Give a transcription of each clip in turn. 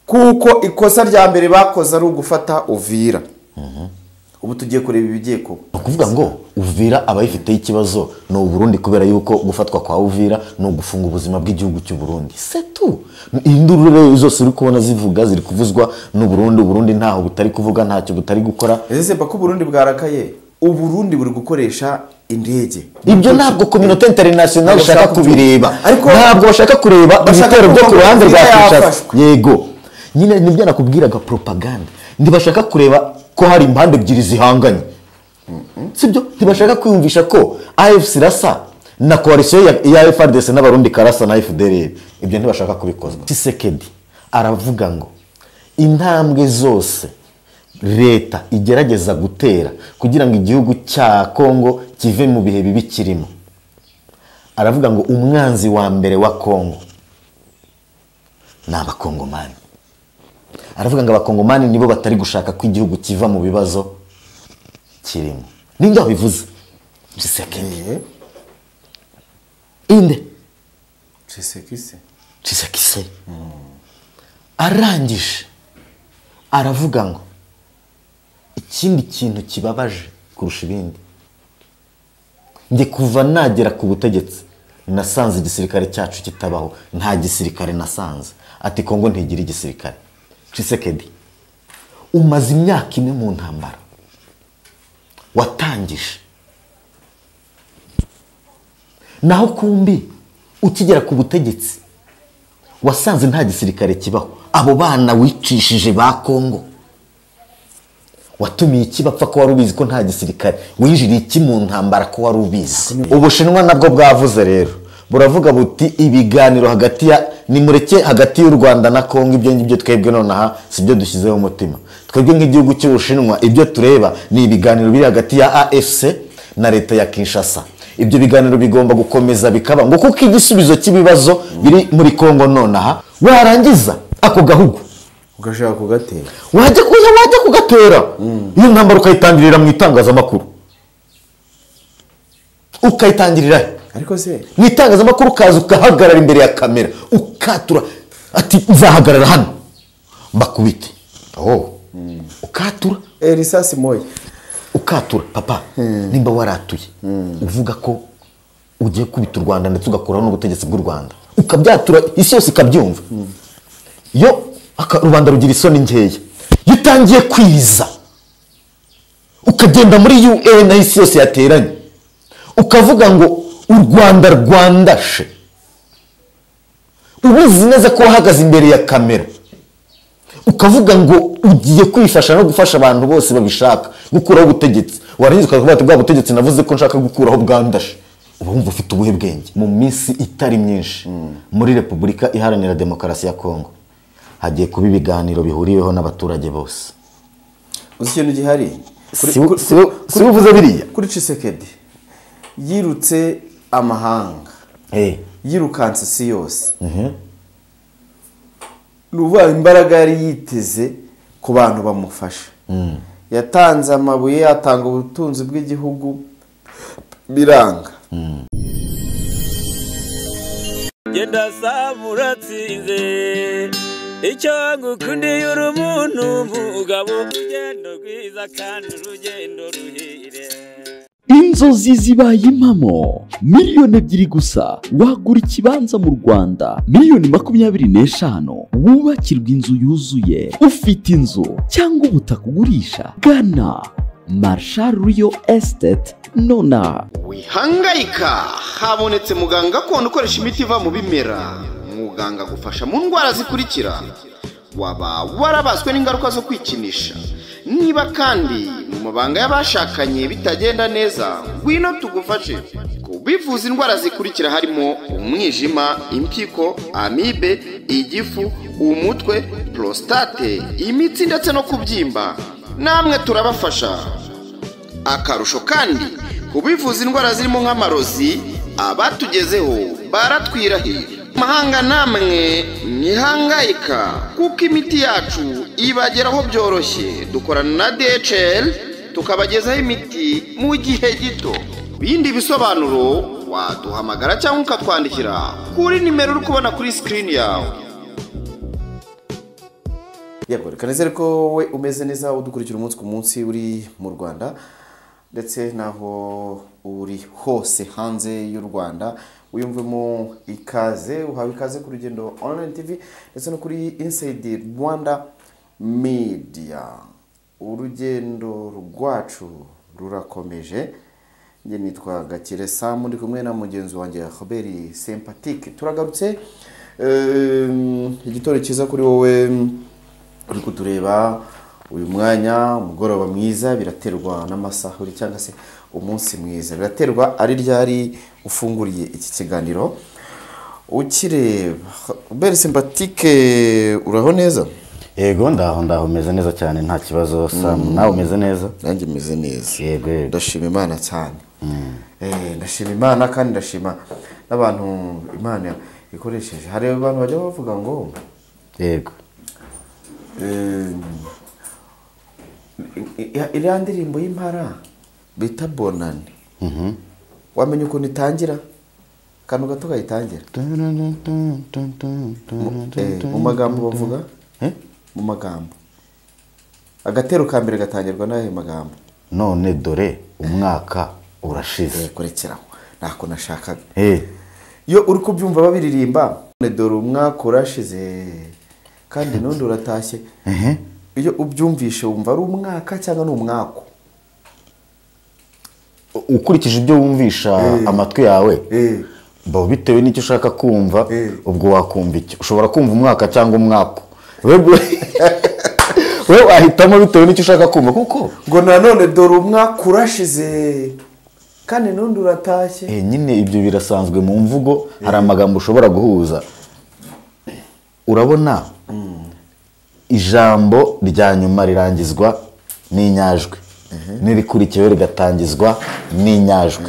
Kuko ikosa rya mbere bakoze ari ugufata Uvira. Ubu tugiye kureba ibigiye kuba. Ukuvuga ngo Uvira abayifite ikibazo no Burundi, kubera yuko gufatwa kwa Uvira no gufunga ubuzima bw'igihugu cy'u Burundi. C'est tout. Induru rero zose uri kubona zivuga ziri kuvuzwa n'u Burundi. Burundi ntaho butari kuvuga, ntacyo butari gukora. Ese ko Burundi bwarakaye, u Burundi buri gukoresha indege. Ibyo ntabwo communauté internationale ishaka kubireba. Ariko ntabwo bashaka kureba ibitero byo ku ruhande rwa Kinshasa. Yego. Nyine nibyo nakubwiraga, propaganda. Ndibashaka kureba ko hari impande ebyiri zihanganye. Sibyo? Ntibashaka kwiyumvisha ko AFC rasa na coalition ya FARDC n'abarundi karasa na FDLR. Ibyo ntibashaka kubikozwa. Tshisekedi aravuga ngo intambwe zose leta igerageza gutera kugira ngo igihugu cya Kongo kive mu bihe bibi kirimo. Aravuga ngo umwanzi wa mbere wa Kongo ni abakongomani. Aravuga ngo abakongomani nibo batari gushaka ko igihugu kiva mu bibazo kirimo. Ninde wabivuze? Tshisekedi. Inde? Tshisekedi. Tshisekedi. Arangije aravuga ngo ikindi kintu kibabaje kurusha ibindi, nge kuva nagera ku butegetsi nasanze igisirikare cyacu kitabaho, nta gisirikare nasanze. Ati Kongo ntigira igisirikare. Tshisekedi, umaze imyaka ine mu ntambara watangije, naho kumbi ukigera ku butegetsi wasanze nta gisirikare kibaho. Abo bana wicishije ba Kongo watumiye iki bapfa ko wari ubizi ko nta gisirikare, winjiriye iki mu ntambara ko wari ubizi? Ubushinwa nabwo bwavuze rero, buravuga buti ibiganiro hagati ya nimureke hagati y'u Rwanda na Kongo, ibyo ngibyo twebwe nonaha sibyo dushyizeho umutima. Twebwe nk'igihugu cy'Ubushinwa ibyo tureba ni ibiganiro biri hagati ya AFC na leta ya Kinshasa. Ibyo biganiro bigomba gukomeza bikaba ngo kuko igisubizo cy'ibibazo biri muri Kongo nonaha. Warangiza ako gahugu ugashaka kugatera, wajya kugatera iyo ntambara ukayitangirira mu itangazamakuru, ukayitangirira ariko se mu itangazamakuru ukaza ukahagarara imbere ya kamera ukatura ati nzahagarara hano mbakubite. Ukatura risasi moya ukatura. Papa, nimba waratuye uvuga ko ugiye kubita u Rwanda ndetse ugakuraho n'ubutegetsi bw'u Rwanda, ukabyatura isi yose ikabyumva, yo rubanda rugira isoni nkeya. Iyo utangiye kwiza ukagenda muri UN isi yose yateranye ukavuga ngo u Rwanda rwandashe, ubizi neza ko wahagaze imbere ya kamera ukavuga ngo ugiye kwifasha no gufasha abantu bose babishaka gukuraho ubutegetsi, warangiza ukavuga ati bwa butegetsi navuze ko nshaka gukuraho bwandashe, uba wumva ufite ubuhe bwenge? Mu minsi itari myinshi muri Repubulika Iharanira Demokarasi ya Kongo hagiye kuba ibiganiro bihuriweho n'abaturage bose. Uzi ikintu gihari? Si uvuze biriya kuri Tshisekedi yirutse amahanga, yirukanse isi yose. Nuvuga imbaraga yari yiteze ku bantu bamufasha. Yatanze amabuye, atanga ubutunzi bw'igihugu, biranga. Genda samuratsinze icyo ngukundiye uri umuntu mugabo, urugendo rwiza kandi urugendo ruhire. Inzozi zibaye impamo. 2 miliyoni gusa wagura ikibanza mu Rwanda. 25 miliyoni wubakirwa inzu yuzuye. Ufite inzu cyangwa ubutaka ugurisha, gana Marshal Real Estate nona. Wihangayika, habonetse muganga gakondo ukoresha imiti iva mu bimera. Muganga agufasha mu ndwara zikurikira: waba warabaswe n'ingaruka zo kwikinisha, niba kandi mu mabanga y'abashakanye bitagenda neza, ngwino tugufashe kubivuza indwara zikurikira, harimo umwijima, impyiko, amibe, igifu, umutwe, prostate, imitsi ndetse no kubyimba. Namwe turabafasha. Akarusho kandi kubivuza indwara zirimo nk'amarozi, abatugezeho baratwirahira. Mahanga namwe mwihangayika, kuko imiti yacu ibageraho byoroshye. Dukorana na DHL tukabagezaho imiti mu gihe gito. Bindi bisobanuro waduhamagara cyangwa ukatwandikira kuri nimero uri kubona kuri sikirini yawe. Yego, reka nizere ko we umeze neza, udukurikira umunsi ku munsi uri mu Rwanda ndetse naho uri hose hanze y'u Rwanda, wiyumvemo ikaze, uhawe ikaze ku Rugendo Online TV ndetse no kuri Inside Rwanda Media. Urugendo rwacu rurakomeje. Njye nitwa Gakire Sam, ndi kumwe na mugenzi wanjye Robert Sympatique. Turagarutse, igitoro cyiza kuri wowe uri kutureba uyu mwanya, umugoroba mwiza, biraterwa n'amasaha uri cyangwa se umunsi mwiza, biraterwa ari ryari ufunguriye iki kiganiro ukireba. Robert Sympatique, uraho neza? Yego, ndaho meze neza cyane, nta kibazo. Sam, nawe umeze neza? Nanjye meze neza. Yego yego. Ndashima Imana cyane. Ndashima Imana kandi ndashima n'abantu Imana ikoresheje. Hari abantu bajya bavuga ngo yego iriya ndirimbo y'Impara bita Bonane, wamenye ukuntu itangira? Akantu gato kayitangira mu magambo bavuga, mu magambo agatero ka mbere gatangirwa n'ayo magambo: none dore umwaka urashize. Kurekeraho ntako nashakaga. Iyo uri kubyumva babiririmba, none dore umwaka urashize kandi n'undi uratashye, iyo ubyumvishe wumva ari umwaka cyangwa ni umwako? Ukurikije ibyo wumvisha amatwi yawe, bitewe n'icyo ushaka kumva, ubwo wakumva icyo ushobora kumva, umwaka cyangwa umwako. We wahitamo bitewe n'icyo ushaka kumva, kuko ngo nanone dore umwaka urashize kandi n'undi uratashye. Nyine ibyo birasanzwe mu mvugo, hari amagambo ushobora guhuza. Urabona ijambo rya nyuma rirangizwa n'inyajwi, n'irikurikiyeho rigatangizwa n'inyajwi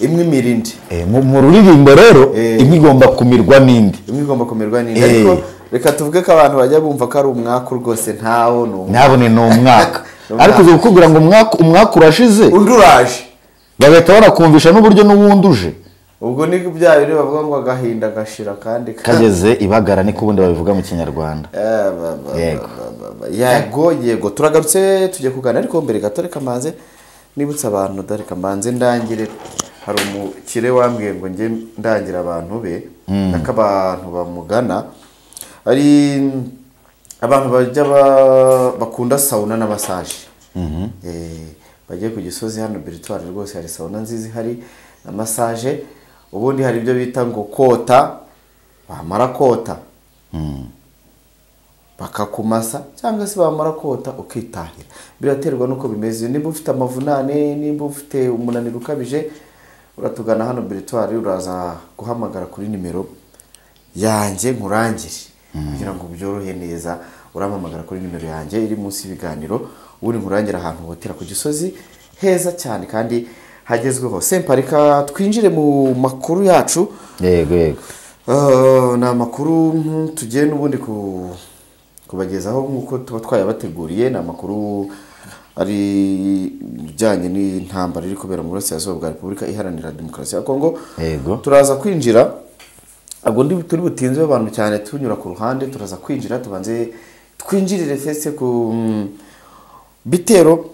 imwe imirindi. Mu ruririmbo rero imwe igomba kumirwa n'indi, imwe igomba kumirwa n'indi. Ariko reka tuvuge ko abantu bajya bumva ko ari umwaka rwose, ntawo ntabone ni umwaka. Ariko uzi kukubwira ngo umwaka urashize undi uraje, bagahita banakumvisha n'uburyo n'uwundi uje. Ubwo ni bya biri bavuga ngo agahinda gashira kandi kageze ibagara, niko ubundi babivuga mu Kinyarwanda. Yego yego, turagarutse tujye kuganira, ariko mbere gato reka mbanze nibutsa abantu, dore kamanze ndangire. Hari umukire wambwiye ngo njye ndangira abantu be, n'akabantu bamugana ari abantu bajya bakunda sauna na massage. Bagiye ku Gisozi hano Bertoire rwose hari sauna nziza ihari na massage. Ubundi hari ibyo bita ngo kota, bamara kota bakakumasa cyangwa se bamara kota ukitahira. Biraterwa nuko bimeze. Nimba ufite amavunane, nimba ufite umunaniro ukabije, uratugana hano Bertoire, uraza guhamagara kuri nimero yanjye nkurangire kugira ngo byorohe neza. Urampamagara kuri nimero yanjye iri munsi y'ibiganiro, ubundi nkurangira ahantu hotera ku Gisozi heza cyane kandi hagezweho. Semparika, twinjire mu makuru yacu. Yego yego. Ni amakuru tugiye n'ubundi kubagezaho nk'uko tuba twayabateguriye. Ni amakuru ari bijyanye n'intambara iri kubera mu Burasirazuba bwa Repubulika Iharanira Demokarasi ya Kongo. Yego. Turaza kwinjira, ubwo ndi turi butinze abantu cyane tunyura ku ruhande, turaza kwinjira tubanze twinjirire fese ku bitero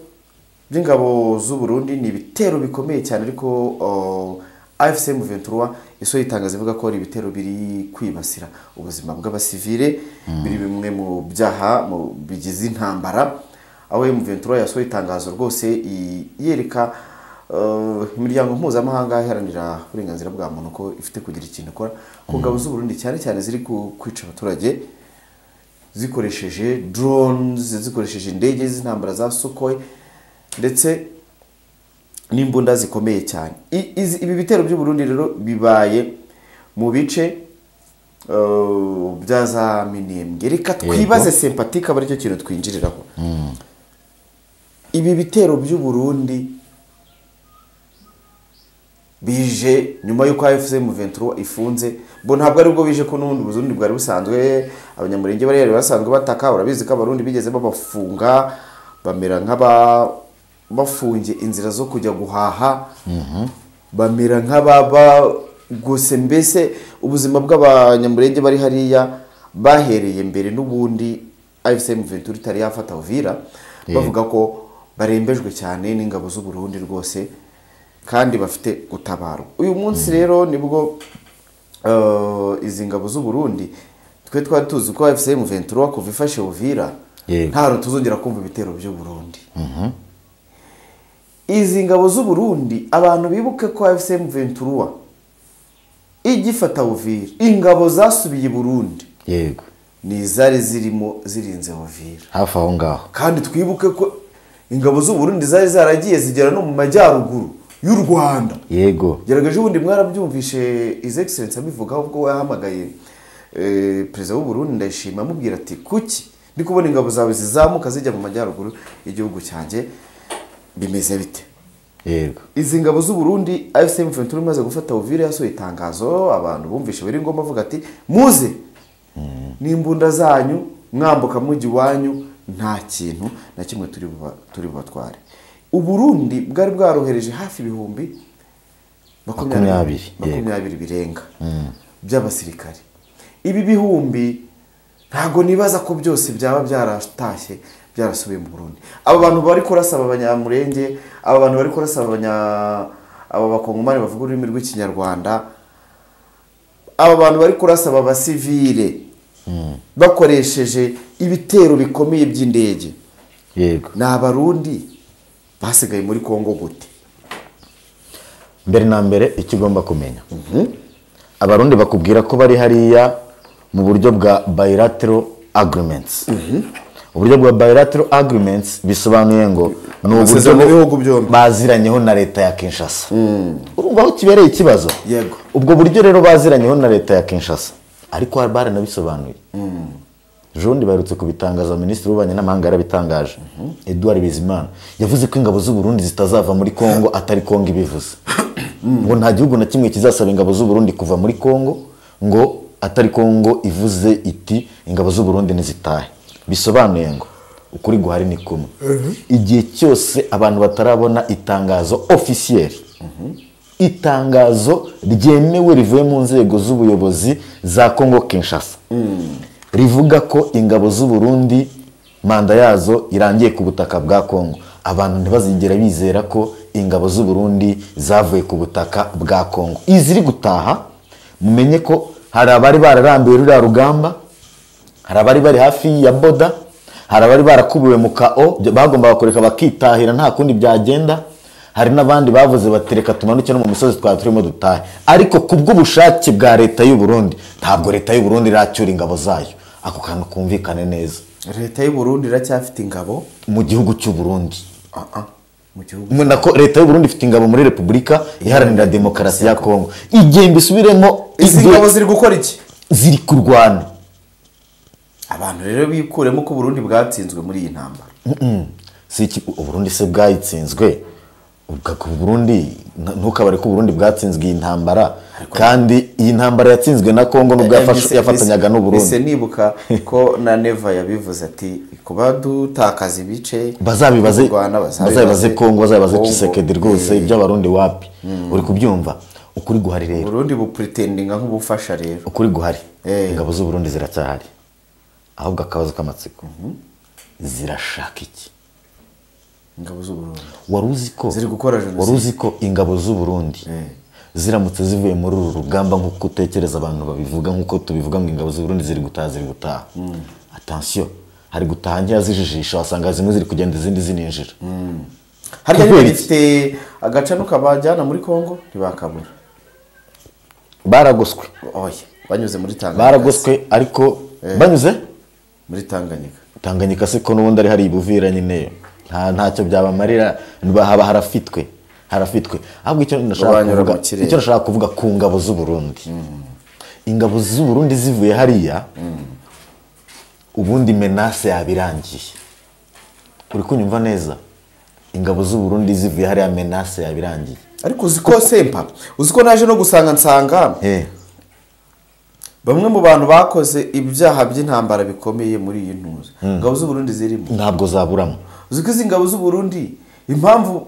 by'ingabo z'u Burundi. Ni ibitero bikomeye cyane, ariko AFC M23 iso itangaza ivuga ko ari ibitero biri kwibasira ubuzima bw'abasivile, biri bimwe mu byaha bigize intambara. Aho M23 yasohoye itangazo rwose yereka imiryango mpuzamahanga iharanira uburenganzira bwa muntu ko ifite kugira ikintu ikora ku ngabo z'u Burundi, cyane cyane ziri kwica abaturage zikoresheje drones, zikoresheje indege z'intambara za Sukhoi ndetse n'imbunda zikomeye cyane. Ibi bitero by'u Burundi rero bibaye mu bice bya za Minembwe. Reka twibaze Sympatique, aba aricyo kintu twinjiriraho. Ibi bitero by'u Burundi bije nyuma y'uko AFC M23 ifunze. Bo ntabwo ari bwo bije, ko n'ubundi Burundi bwari busanzwe, abanyamurenge bari basanzwe bataka. Urabizi ko Abarundi bigeze babafunga, bamera nk'aba bafungiye inzira zo kujya guhaha, bamera nk'ababa gusa. Mbese ubuzima bw'abanyamurenge bari hariya bahereye mbere n'ubundi AFC M23 itari yafata Uvira, bavuga ko barembejwe cyane n'ingabo z'u Burundi rwose kandi bafite gutabarwa. Uyu munsi rero nibwo izi ngabo z'u Burundi, twe twari tuzi ko AFC M23 kuva ifashe Uvira nta tuzongera kumva ibitero by'u Burundi. Izi ngabo z'u Burundi, abantu bibuke ko AFC M23 igifata Uvira, ingabo zasubiye i Burundi yego ni zari zirimo zirinze Uvira hafi aho ngaho. Kandi twibuke ko ingabo z'u Burundi zari zaragiye zigera no mu majyaruguru y'u Rwanda. Yego, gerageje ubundi mwarabyumvishe His Excellency abivugaho ubwo yahamagaye perezida w'u Burundi Ndayishimiye, amubwira ati kuki ndi kubona ingabo zawe zizamuka zijya mu majyaruguru y'igihugu cyanjye, bimeze bite? Yego, izi ngabo z'u Burundi AFC M23 imaze gufata Uvira yasohoye itangazo, abantu bumvishe biri ngoma avuga ati muze n'imbunda zanyu mwambuka mujyi wanyu, nta kintu na kimwe turi bubatware. U Burundi bwari bwarohereje hafi ibihumbi 20 birenga by'abasirikare. Ibi bihumbi ntago nibaza ko byose byaba byaratashye byarasubiye mu Burundi. Aba bantu bari kurasaba abanyamurenge, aba bantu bari kurasaba aba bakongomani bavuga ururimi rw'Ikinyarwanda, aba bantu bari kurasaba abasivile bakoresheje ibitero bikomeye by'indege. Yego, ni Abarundi basigaye muri Kongo gute? Mbere na mbere icyo ugomba kumenya, Abarundi bakubwira ko bari hariya mu buryo bwa bilateral agreements. Uburyo bwa bilateral agreements bisobanuye ngo ni uburyo baziranyeho na leta ya Kinshasa. Urumva aho kibereye ikibazo? Yego. Ubwo buryo rero baziranyeho na leta ya Kinshasa, ariko baranabisobanuye. Jondi baherutse kubitangaza, minisitiri w'ububanyi n'amahanga yarabitangaje, Edouard Bizimana yavuze ko ingabo z'u Burundi zitazava muri Kongo atari Kongo ibivuze. Ngo nta gihugu na kimwe kizasaba ingabo z'u Burundi kuva muri Kongo ngo atari Kongo ivuze iti ingabo z'u Burundi nizitahe. Bisobanuye ngo ukuri guhari ni kumwe. Igihe cyose abantu batarabona itangazo officiel, itangazo ryemewe rivuye mu nzego z'ubuyobozi za Kongo Kinshasa, rivuga ko ingabo z'u Burundi manda yazo irangiye ku butaka bwa Kongo, abantu ntibazigera bizera ko ingabo z'u Burundi zavuye ku butaka bwa Kongo. Iziri gutaha, mumenye ko hari abari bararambiwe ruriya rugamba, hari abari bari hafi ya boda, hari abari barakubiwe mu KO bagombaga kureka bakitahira nta kundi byagenda, hari n'abandi bavuze batereka tumanuke no mu misozi twaba turimo dutahe. Ariko kubw'ubushake bwa leta y'u Burundi, ntabwo leta y'u Burundi iracyura ingabo zayo. Ako kantu kumvikane neza. Leta y'u Burundi iracyafite ingabo mu gihugu cy'u Burundi. Mu gihugu. Nako leta y'u Burundi ifite ingabo muri Repubulika Iharanira Demokarasi ya Kongo. Igihe mbisubiremo, izi ngabo ziri gukora iki? Ziri kurwana. Abantu rero bikuremo ko Burundi bwatsinzwe muri iyi ntambara. Si iki Burundi se bwayitsinzwe? Ubwo Burundi ntukabare ko Burundi bwatsinzwe iyi ntambara, kandi iyi ntambara yatsinzwe na Kongo nubwo yafatanyaga n'u Burundi. Ese nibuka ko na Neva yabivuze ati kuba dutakaza ibice bazabibaze Kongo, bazabibaze Tshisekedi rwose iby'Abarundi wapi. Uri kubyumva? Ukuri guhari rero. Burundi bupretendinga nk'ubufasha rero. Ukuri guhari. Ingabo z'u Burundi ziracyahari. Ahubwo akabazo k'amatsiko, zirashaka iki? Ingabo z'u Burundi waruzi ko ziri gukora jenoside. Waruzi ko ingabo z'u Burundi ziramutse zivuye muri uru rugamba nk'uko utekereza abantu babivuga, nk'uko tubivuga ngo ingabo z'u Burundi ziri gutaha, ziri gutaha. Attention, hari gutaha nkeya zijijisha, wasanga zimwe ziri kugenda izindi zininjira. Harya bifite agacano kabajyana muri Kongo ntibakabura. Baragoswe. Oya, banyuze muri Tanganyika. Baragoswe ariko banyuze muri Tanganyika. Tanganyika se ko n'ubundi ari hari ibuvira nyine. Ntacyo byabamarira, haba harafitwe. Ahubwo icyo nashaka kuvuga ku ngabo z'u Burundi. Ingabo z'u Burundi zivuye hariya, ubundi menace yabirangiye. Uri kunyumva neza? Ingabo z'u Burundi zivuye hariya menace yabirangiye. Ariko uziko sempa, uziko naje no gusanga nsanga bamwe mu bantu bakoze ibyaha by'intambara bikomeye muri iyi ntuza, ingabo z'u Burundi zirimo. Ntabwo zaburamo. Uziko izi ngabo z'u Burundi impamvu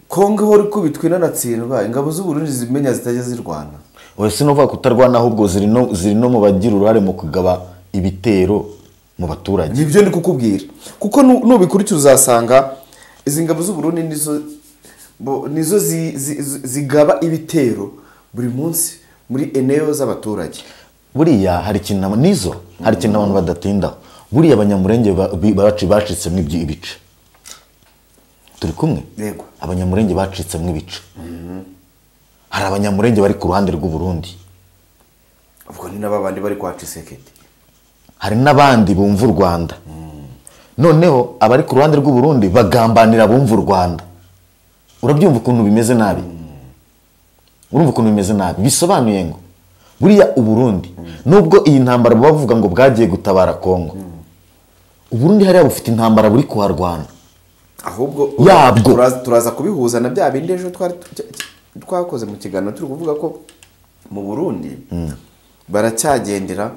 Kongo ihora ikubitwa inanatsindwa, ingabo z'u Burundi zimenya zitajya zirwana. Oya, sinuvuga kutarwana, ahubwo ziri no mu bagira uruhare mu kugaba ibitero mu baturage. Nibyo ndi kukubwira, kuko nubikurikiza uzasanga izi ngabo z'u Burundi nizo zigaba ibitero buri munsi muri eneo z'abaturage. Buriya hari ikintu nizo hari ikintu abantu badatindaho. Buriya abanyamurenge bacitsemo ibice. Turi kumwe? Yego. Abanyamurenge bacitsemo ibice. Hari abanyamurenge bari ku ruhande rw'u Burundi. Ubwo ni nababandi bari kwa Tshisekedi. Hari n'abandi bumva u Rwanda. Noneho abari ku ruhande rw'u Burundi bagambanira bumva u Rwanda. Urabyumva ukuntu bimeze nabi? Urumva ukuntu bimeze nabi? Bisobanuye ngo buriya u Burundi nubwo iyi ntambara bavuga ngo bwagiye gutabara Kongo, u Burundi hariya bufite intambara buri kuharwana. Ahubwo turaza kubihuza na bya bindi ejo twari twakoze mu kiganiro turi kuvuga ko mu Burundi baracyagendera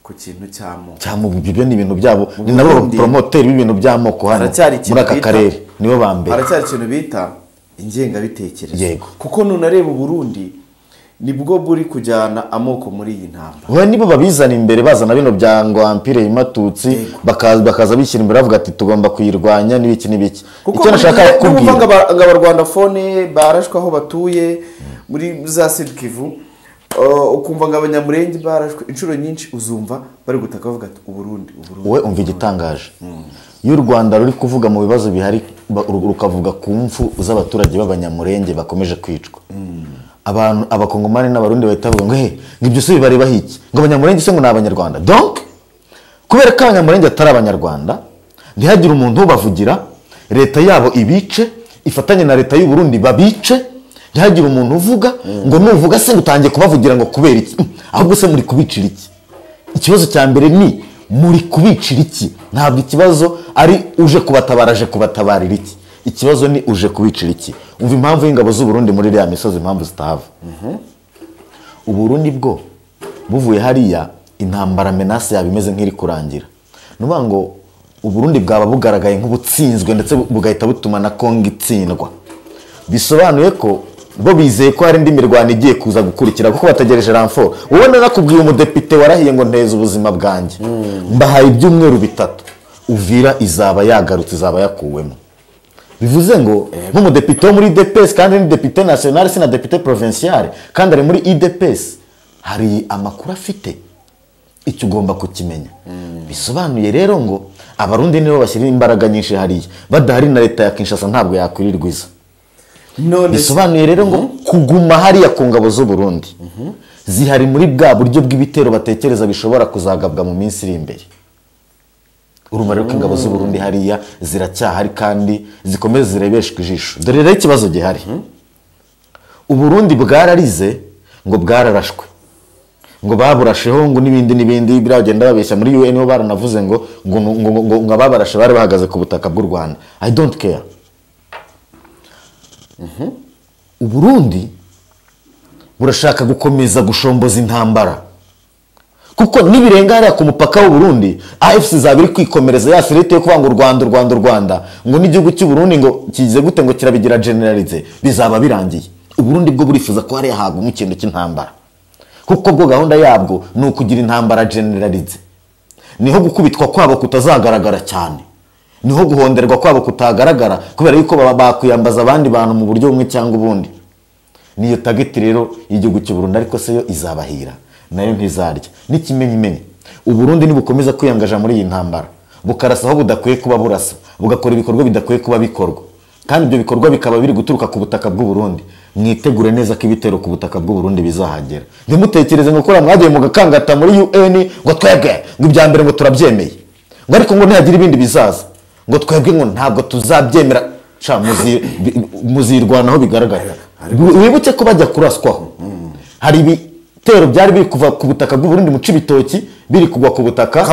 ku kintu cy'amoko. Cy'amoko ibyo ni ibintu byabo, ni nabo promoter b'ibintu by'amoko hano muri aka karere, nibo ba mbere. Haracyari ikintu bita ingengabitekerezo. Kuko nunareba u Burundi nibwo buri kujyana amoko muri iyi ntambara. We nibo babizana imbere, bazana bino bya ngo ampire y'Imatutsi, bakaza bishyira imbere bavuga ati tugomba kuyirwanya n'ibiki n'ibiki. Icyo nashaka kukubwira ngo abarwanda phone barashwe aho batuye muri za Sud Kivu, ukumva ngo abanyamurenge barashwe inshuro nyinshi, uzumva bari gutaka bavuga ati u Burundi u Burundi. Wowe umva igitangaje. Iyo u Rwanda ruri kuvuga mu bibazo bihari rukavuga ku mfu z'abaturage b'abanyamurenge bakomeje kwicwa, abantu abakongomani n'abarundi bahita bavuga ngo he ngibyo se bibareba hiki, ngo abanyamurenge se ngo ni abanyarwanda. Donc kubera ko abanyamurenge atari abanyarwanda, ntihagire umuntu ubavugira, leta yabo ibice ifatanye na leta y'u Burundi babice, ntihagire umuntu uvuga ngo nuvuga se ngutangiye kubavugira ngo kubera iki, ahubwo se muri kubicira iki? Ikibazo cya mbere ni muri kubicira iki? Ntabwo ikibazo ari uje kubatabara aje kubatabarira iki, ikibazo ni uje kubicira iki. Umva impamvu y'ingabo z'u Burundi muri iriya misozi, impamvu zitahava. U Burundi bwo buvuye hariya intambara menace yaba imeze nk'iri kurangira. Nuvuga ngo u Burundi bwaba bugaragaye nk'ubutsinzwe ndetse bugahita butuma na Kongo itsindwa. Bisobanuye ko bo bizeye ko hari indi mirwano igiye kuza gukurikira kuko bategereje renfort. Wowe narakubwiye umudepite warahiye ngo nteze ubuzima bwanjye, mbahaye ibyumweru 3, Uvira izaba yagarutse, izaba yakuwemo. Bivuze ngo nk'umudepite wo muri IDPS, kandi ni depite national si na depite provincial, kandi ari muri IDPS, hari amakuru afite, icyo ugomba kukimenya. Bisobanuye rero ngo abarundi nibo bashyira imbaraga nyinshi hariya, badahari na leta ya Kinshasa ntabwo yakwirirwa iza. Bisobanuye rero ngo kuguma hariya ku ngabo z'u Burundi zihari muri bwa buryo bw'ibitero batekereza bishobora kuzagabwa mu minsi iri imbere. Urumva rero ko ingabo z'u Burundi hariya ziracyahari kandi zikomeza zirebeshwa ijisho. Dore rero ikibazo gihari. U Burundi bwararize ngo bwararashwe, ngo baburasheho ngo n'ibindi n'ibindi, biragenda babeshya muri UN bo baranavuze ngo ngo ngo ababarashe bari bahagaze ku butaka bw'u Rwanda. I don't care. U Burundi burashaka gukomeza gushomboza intambara, kuko nibirenga hariya ku mupaka w'u Burundi AFC izaba iri kwikomereza ya firete yo kuvuga ngo Rwanda Rwanda Rwanda, ngo n'igihugu cy'u Burundi ngo kigize gute ngo kirabigira generalize, bizaba birangiye. U Burundi bwo burifuza ko hariya haguma ikintu cy'intambara, kuko bwo gahunda yabwo ni ukugira intambara generalize. Niho gukubitwa kwabo kutazagaragara cyane, niho guhonderwa kwabo kutagaragara, kubera yuko bakwiyambaza abandi bantu mu buryo bumwe cyangwa ubundi. Niyo target rero y'igihugu cy'u Burundi, ariko se yo izabahira nayo ntizarya. N'ikimenyimenyi u Burundi nibukomeza kwiyangaja muri iyi ntambara, bukarasa aho budakwiye kuba burasa, bugakora ibikorwa bidakwiye kuba bikorwa, kandi ibyo bikorwa bikaba biri guturuka ku butaka bw'u Burundi, mwitegure neza ko ibitero ku butaka bw'u Burundi bizahagera. Ntimutekereze ngo kora mwagiye mugakangata muri UN ngo twebwe ngo ibya mbere ngo turabyemeye, ngo ariko ngo ntihagira ibindi bizaza, ngo twebwe ngo ntabwo tuzabyemera. Cha muzirwanaho bigaragara. Wibuke ko bajya kuraswaho hari ibitero byari biri kuva ku butaka bw'u Burundi mu Cibitoki biri kugwa ku butaka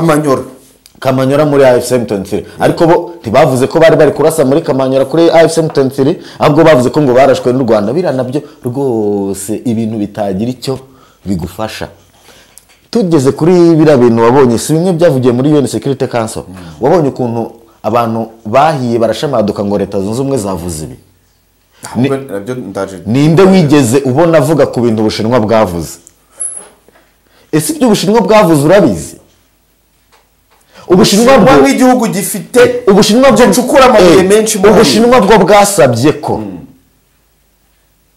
Kamanyora muri AFC M23, ariko bo ntibavuze ko bari bari kurasa muri Kamanyora kuri AFC M23, ahubwo bavuze ko ngo barashwe n'u Rwanda. Bira nabyo rwose ibintu bitagira icyo bigufasha. Tugeze kuri bira bintu wabonye si bimwe byavugiye muri UN Security Council, wabonye ukuntu abantu bahiye barashamaduka ngo leta zunze ubumwe zavuze ibi. Ninde wigeze ubona avuga ku bintu Ubushinwa bwavuze? Ese ibyo Ubushinwa bwavuze urabizi? Ubushinwa bwo nk'igihugu gifite Ubushinwa bwo gicukura amabuye menshi mu Ubushinwa bwo bwasabye ko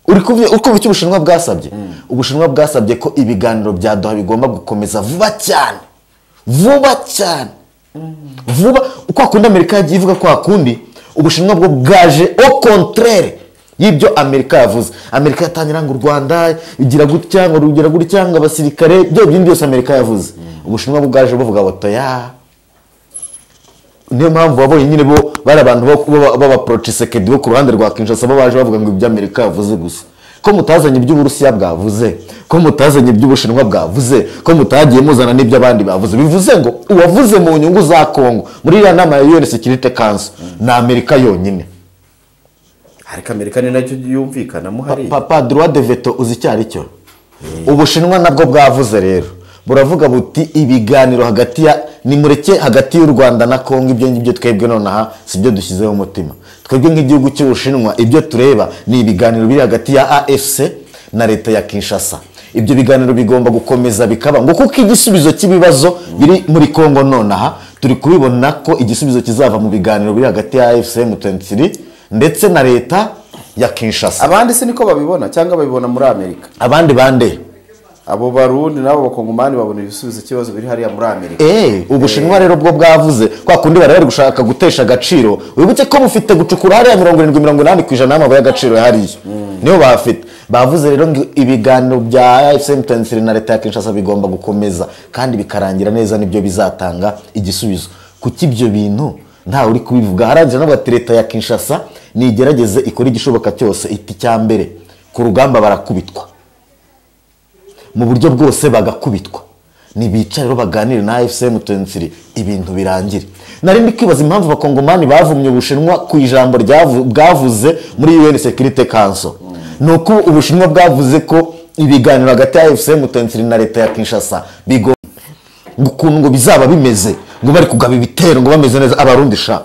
uri kumva icyo Ubushinwa bwasabye. Ubushinwa bwasabye ko ibiganiro bya Doha bigomba gukomeza vuba cyane, vuba cyane, vuba. Kwa kundi Amerika yagiye ivuga kwa kundi, Ubushinwa bwo bwaje au contraire y'ibyo Amerika yavuze. Amerika yatangira ngo u Rwanda igira gutya, ngo rugira gutya, ngo abasirikare, byo bindi byose Amerika yavuze. Ubushinwa bwaje buvuga bato ya. Niyo mpamvu babonye nyine bo bari abantu baba pro Tshisekedi bo ku ruhande rwa Kinshasa, bo baje bavuga ngo ibyo Amerika yavuze gusa, ko mutazanye iby'Uburusiya bwavuze, ko mutazanye iby'Ubushinwa bwavuze, ko mutagiye muzana n'ibyo abandi bavuze. Bivuze ngo uwavuze mu nyungu za Kongo muri iriya nama ya UN Security Council ni Amerika yonyine. Ariko Amerika ni nacyo yumvikanamo hariya. Papa, droit de veto uzi icyo ari cyo? Ubushinwa nabwo bwavuze rero, buravuga buti ibiganiro hagati ya nimureke hagati y'u Rwanda na Kongo, ibyo ngibyo twebwe nonaha sibyo dushyizeho umutima. Twebwe nk'igihugu cy'Ubushinwa ibyo tureba ni ibiganiro biri hagati ya AFC na leta ya Kinshasa. Ibyo biganiro bigomba gukomeza bikaba, ngo kuko igisubizo cy'ibibazo biri muri Kongo nonaha turi kubibona ko igisubizo kizava mu biganiro biri hagati ya AFC M23 ndetse na leta ya Kinshasa. Abandi se niko babibona cyangwa babibona muri Amerika? Abandi bande? Abo Barundi nabo bakongomani babona ibisubizo cy'ibibazo biri hariya muri Amerika. Ubushinwa rero bwo bwavuze kwa kundi bari gushaka gutesha agaciro. Wibuke ko bufite gucukura hariya 70-80% y'amabuye y'agaciro hariya. Niyo bafite. Bavuze rero ngo ibiganiro bya AFC M23 na leta ya Kinshasa bigomba gukomeza kandi bikarangira neza, nibyo bizatanga igisubizo. Kuki ibyo bintu nta uri kubivuga? Harangira nabwo ati leta ya Kinshasa nigerageze ikora igishoboka cyose, iti cyambere ku rugamba barakubitwa mu buryo bwose, bagakubitwa, nibicara rero baganire na AFC M23 ibintu birangire. Nari ndi kwibaza impamvu abakongomani bavumye Ubushinwa ku ijambo bwavuze muri UN Security Council. Nuko Ubushinwa bwavuze ko ibiganiro hagati ya AFC M23 na leta ya Kinshasa bigo ukuntu ngo bizaba bimeze, ngo bari kugaba ibitero ngo bameze neza. Abarundi sha.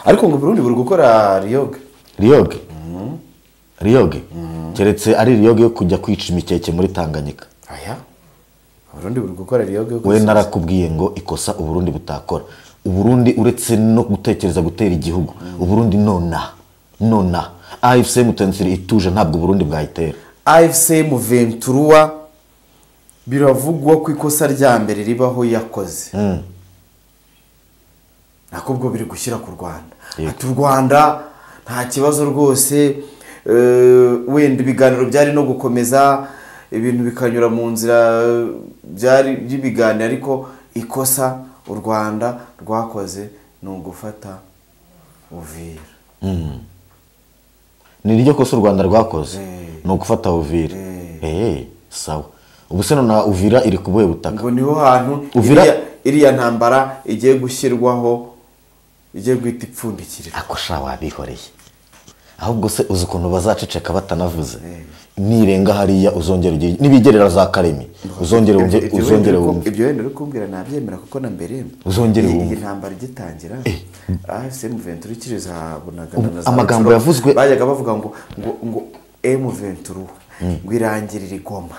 Ariko ngo Burundi buri gukora riyoge. Riyoge? Riyoge? Keretse ari riyoge yo kujya kwica imikeke muri Tanganyika. Aya. Burundi buri gukora riyoge yo. We narakubwiye ngo ikosa Uburundi butakora. Uburundi uretse no gutekereza gutera igihugu, Uburundi nona AFC M23 ituje ntabwo Uburundi bwayitera. AFC M23 biravugwa ko ikosa rya mbere ribaho yakoze. Nakubwo biri gushyira ku Rwanda. Ati u Rwanda nta kibazo rwose, wenda ibiganiro byari no gukomeza ibintu bikanyura mu nzira byari by'ibiganiro, ariko ikosa u Rwanda rwakoze ni ugufata Uvira. Ni ryo kosa u Rwanda rwakoze ni ugufata Uvira. Sawa. Ubu se nona Uvira iri kubuye butaka? Ngo niho hantu iriya ntambara igiye gushyirwaho, igiye guhita ipfundikirira. Ako sha wabihoreye. Ahubwo se uzi ukuntu bazaceceka batanavuze. Nirenga hariya uzongera ugiye nibigerera za Karemi, uzongere wumve, uzongere wumve. Ibyo wenda uri kumbwira nabyemera kuko na mbere uzongere wumve. Iyi ntambara igitangira AFC M23 ikiriza bunagana na za amagambo yavuzwe bajyaga bavuga ngo ngo M23 ngo irangirire Goma.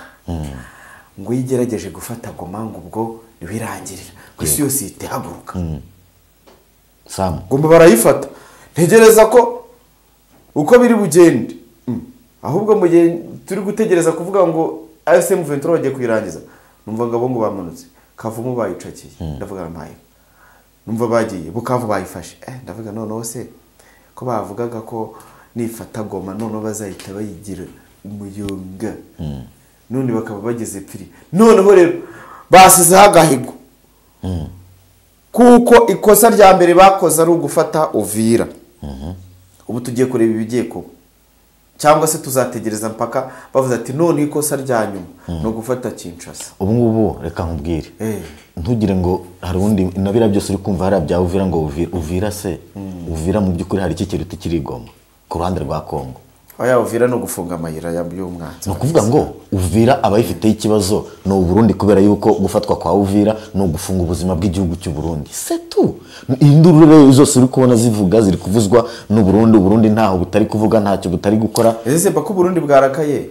Ngo yigerageje gufata Goma ngo ubwo niwirangirira. Ku isi yose itehaguruka. Sam Goma barayifata. Ntegereza ko uko biri bugende. Ahubwo mu gihe turi gutegereza kuvuga ngo AFC M23 bagiye kuyirangiza, numva ngabo ngo bamanutse Kavumu bayicakiye, ndavuga mpaye, numva bagiye Bukavu bayifashe, ndavuga noneho se ko bavugaga ko nifata Goma noneho bazahita bayigira umuyonga, none bakaba bageze pfiri. Noneho rero basizeho agahigo, kuko ikosa rya mbere bakoze ari ugufata Uvira. Ubu tugiye kureba ibigiye kuba, cyangwa se tuzategereza mpaka bavuze ati none ikosa rya nyuma no gufata Kinshasa. Ubu ngubu reka nkubwire, ntugire ngo hari undi nabira byose uri kumva hari bya Uvira ngo Uvira se Uvira mu by'ukuri hari iki kiruta kiri Goma ku ruhande rwa Kongo. Oya, Uvira no gufunga amayira y'umwanzi. No kuvuga ngo Uvira abayifite ikibazo no Burundi, kubera yuko gufatwa kwa Uvira no gufunga ubuzima bw'igihugu cy'u Burundi. C'est tout. Induru rero zose uri kubona zivuga ziri kuvuzwa n'u Burundi. Burundi ntaho butari kuvuga, ntacyo butari gukora. Ese bako Burundi bwarakaye,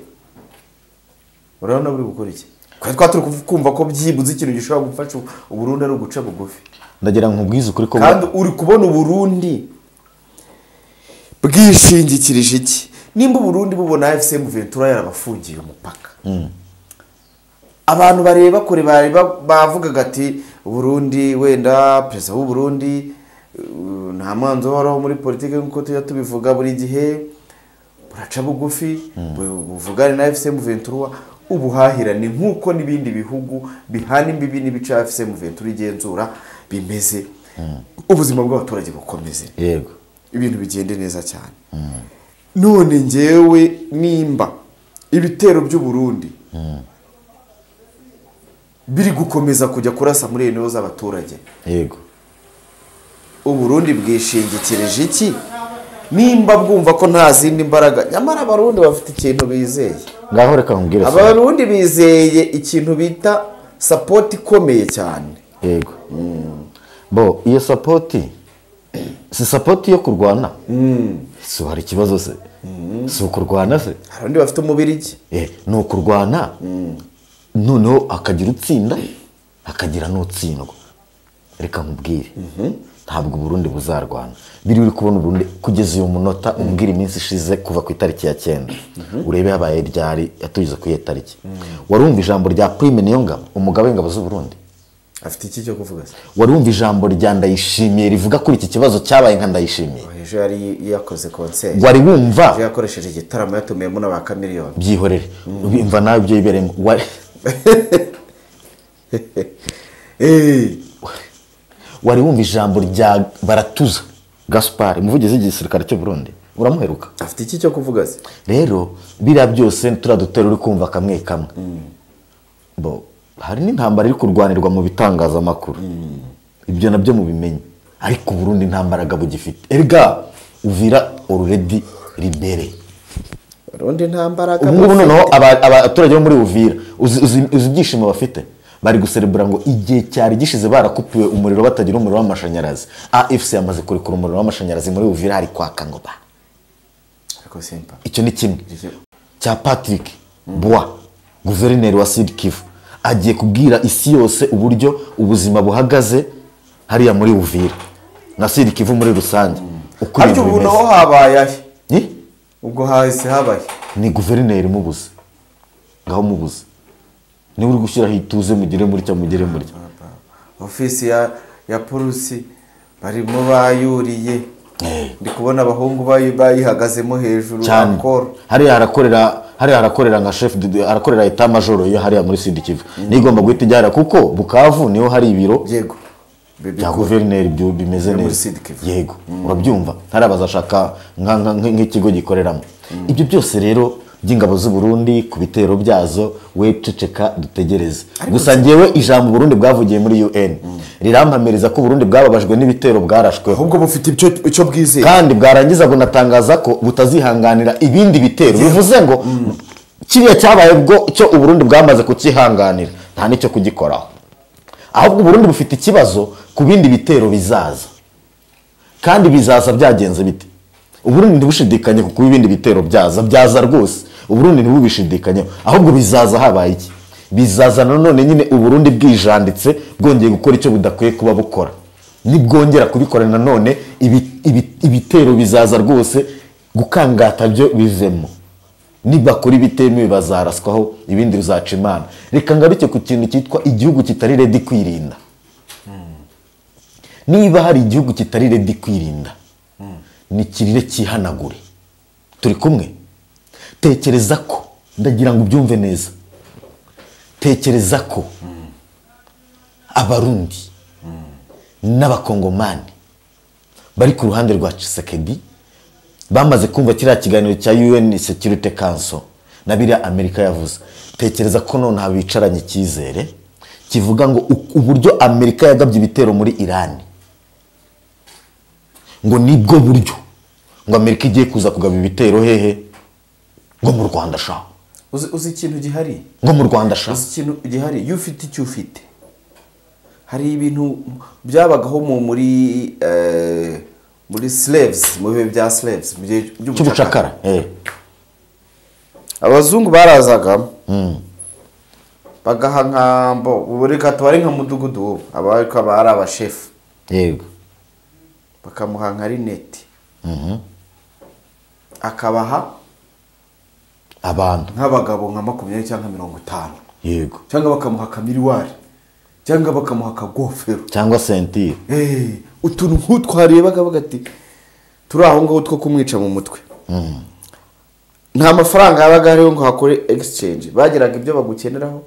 urabona buri gukora iki? Kwa turi kumva ko byibuze ikintu gishobora gufasha Burundi ari uguca bugufi. Ndagira nkubwize ukuri ko kandi uri kubona Burundi bwishingikirije iki? Nimba Burundi bubona AFC M23 yarabafungiye umupaka, abantu bareba kure bavugaga ati Burundi wenda perezida w'u Burundi nta mwanzo waroho muri politike nkuko tujya tubivuga buri gihe, buraca bugufi buvugane na AFC M23 ubuhahirane nkuko n'ibindi bihugu bihana imbibi n'ibice AFC M23 igenzura bimeze, ubuzima bw'abaturage bukomeze, yego ibintu bigende neza cyane. None ngewe nimba ibitero by'u Burundi biri gukomeza kujya kurasa muri eno z'abaturage, yego u Burundi bwishingikirije iki? Nimba bwumva ko nta zindi mbaraga, nyamara Abarundi bafite ikintu bizeye. Ngaho reka nkubwire, Abarundi bizeye ikintu bita support ikomeye cyane. Yego bo iyo support si support yo kurwana, si hari ikibazo se? Si ukurwana se? Abarundi bafite umubirigi, ni ukurwana. Noneho akagira utsinda akagira n'utsindwa. Reka nkubwire, ntabwo Burundi buzarwana. Biri uri kubona Burundi kugeza uyu munota, umbwira iminsi ishize kuva ku itariki ya 9, urebe habaye ryari yatugeze ku iyo tariki. Warumva ijambo rya Prime Niyongabo, umugabo w'ingabo z'u Burundi, afite iki cyo kuvuga se? Warumva ijambo rya Ndayishimiye rivuga kuri iki kibazo cyabaye nka Ndayishimiye? Ejo yari yakoze concert, wari wumva ejo yakoresheje igitaramo yatumiyemo n'aba Chameleone. Byihorere, umva nawe ibyo yiberemo. Wari wumva ijambo rya Baratuza Gaspard, umuvugizi w'igisirikare cy'u Burundi, uramuheruka? Afite iki cyo kuvuga se? Rero biriya byose turadutera uri kumva kamwe kamwe. Bo hari n'intambara iri kurwanirwa mu bitangazamakuru, ibyo nabyo mubimenye. Ariko Burundi nta mbaraga bugifite. Erega Uvira already libere. Burundi nta mbaraga. Ubu noneho abaturage bo muri Uvira uzi ibyishimo bafite, bari guserebura ngo igihe cyari gishize barakupiwe umuriro batagira umuriro w'amashanyarazi. AFC yamaze kurekura umuriro w'amashanyarazi muri Uvira, hari kwaka ngo ba. Ariko simpa. Icyo ni kimwe cya Patrick Bois, guverineri wa Sud Kivu, agiye kubwira isi yose uburyo ubuzima buhagaze hariya muri Uvira na Sud Kivu muri rusange. Uko Ariko ubu naho habaye ni ubwo hahise habaye ni guverineri mubuze, ngaho mubuze ni uri gushyiraho ituze mugire muri cyo mugire muri ofisi ya polisi barimo bayuriye. Ndi kubona abahungu bayihagazemo hejuru akoro. Hariya harakorera nka chef, arakorera état major yo hariya muri Sud Kivu. Nigomba guhita ijyara kuko Bukavu niho hari ibiro yego bya guverineri bimeze neza. Yego urabyumva, hari abazashaka nk'ikigo gikoreramo. Ibyo byose rero by'ingabo z'u Burundi ku bitero byazo, we ceceka dutegereze. Gusa ngewe ijambo Burundi bwavugiye muri UN rirampamiriza ko Burundi bwababajwe n'ibitero bwarashwe, ahubwo bufite icyo bwizeye, kandi bwarangiza bunatangaza ko butazihanganira ibindi bitero. Bivuze ngo kiriya cyabaye bwo cyo u Burundi bwamaze kukihanganira, nta nicyo kugikoraho. Ahubwo Burundi bufite ikibazo ku bindi bitero bizaza, kandi bizaza byagenze bite? Uburundi ntibushidikanye kuko ibindi bitero byaza rwose. Uburundi ntibubishidikanye, ahubwo bizaza habaye iki? Bizaza nanone nyine Uburundi bwijanditse bwongeye gukora icyo budakwiye kuba bukora. Nibwongera kubikora nanone ibitero bizaza rwose, gukangata byo bivemo. Nibakora ibitemewe bazaraswaho, ibindi bizaca Imana. Reka ngaruke ku kintu cyitwa igihugu kitari ready kwirinda. Niba hari igihugu kitari ready kwirinda, ni kirire cyihanagure. Turi kumwe? Tekereza ko, ndagira ngo ubyumve neza, tekereza ko Abarundi n'Abakongomani bari ku ruhande rwa Tshisekedi bamaze kumva kiriya kiganiro cya UN Security Council na biriya Amerika yavuze. Tekereza ko none habicaranye icyizere kivuga ngo uburyo Amerika yagabye ibitero muri Iran, ngo nibwo buryo ngo Amerika igiye kuza kugaba ibitero hehe? Ngo mu Rwanda sha. Uzi ikintu gihari? Ngo mu Rwanda sha. Uzi ikintu gihari? Iyo ufite icyo ufite. Hari ibintu byabagaho muri muri slaves, mu bihe bya slaves, mu gihe cy'ubucakara. Abazungu barazaga bagaha nkambo, ubu reka tubare nka mudugudu, abariko ari abashefu. Yego. Bakamuha nka rinete. Akabaha abantu nk'abagabo nka 20 cyangwa 50. Yego. Cyangwa bakamuha kamiriwari. Cyangwa bakamuha kagofero. Cyangwa sentire. Utuntu nk'utwarebaga bagati turi aho ngaho two kumwica mu mutwe. Nta mafaranga yabaga ariho ngo hakore exchange. Bagiraga ibyo bagukeneraho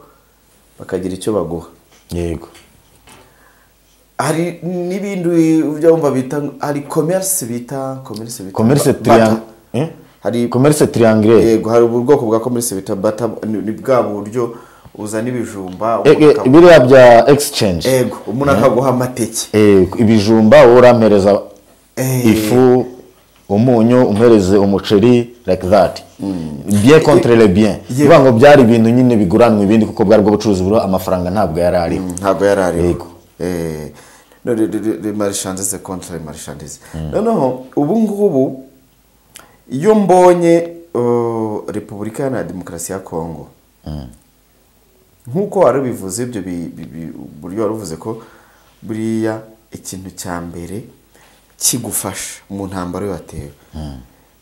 bakagira icyo baguha. Yego. Hari n'ibindi byumva bita hari commerce bita commerce triangle. Hari commerce triangle. Yego, hari ubwoko bwa commerce bita bata, ni bwa buryo uzana ibijumba biriya bya exchange. Yego, umuntu akaguha amateke. Ibijumba urampereza ifu, umunyu, umpereze umuceri, like that. Bien contre le bien. Bivuga ngo byari ibintu nyine biguranwa ibindi kuko bwari bwo bucuruzi buro amafaranga ntabwo yari ariho. Ntabwo yari ariho. Yego. No, le marchandise contre le marchandise. Noneho ubu ngubu iyo mbonye Repubulika Iharanira Demokarasi ya Kongo, nkuko wari bivuze ibyo buryo wari uvuze ko buriya ikintu cya mbere kigufasha mu ntambaro yatewe,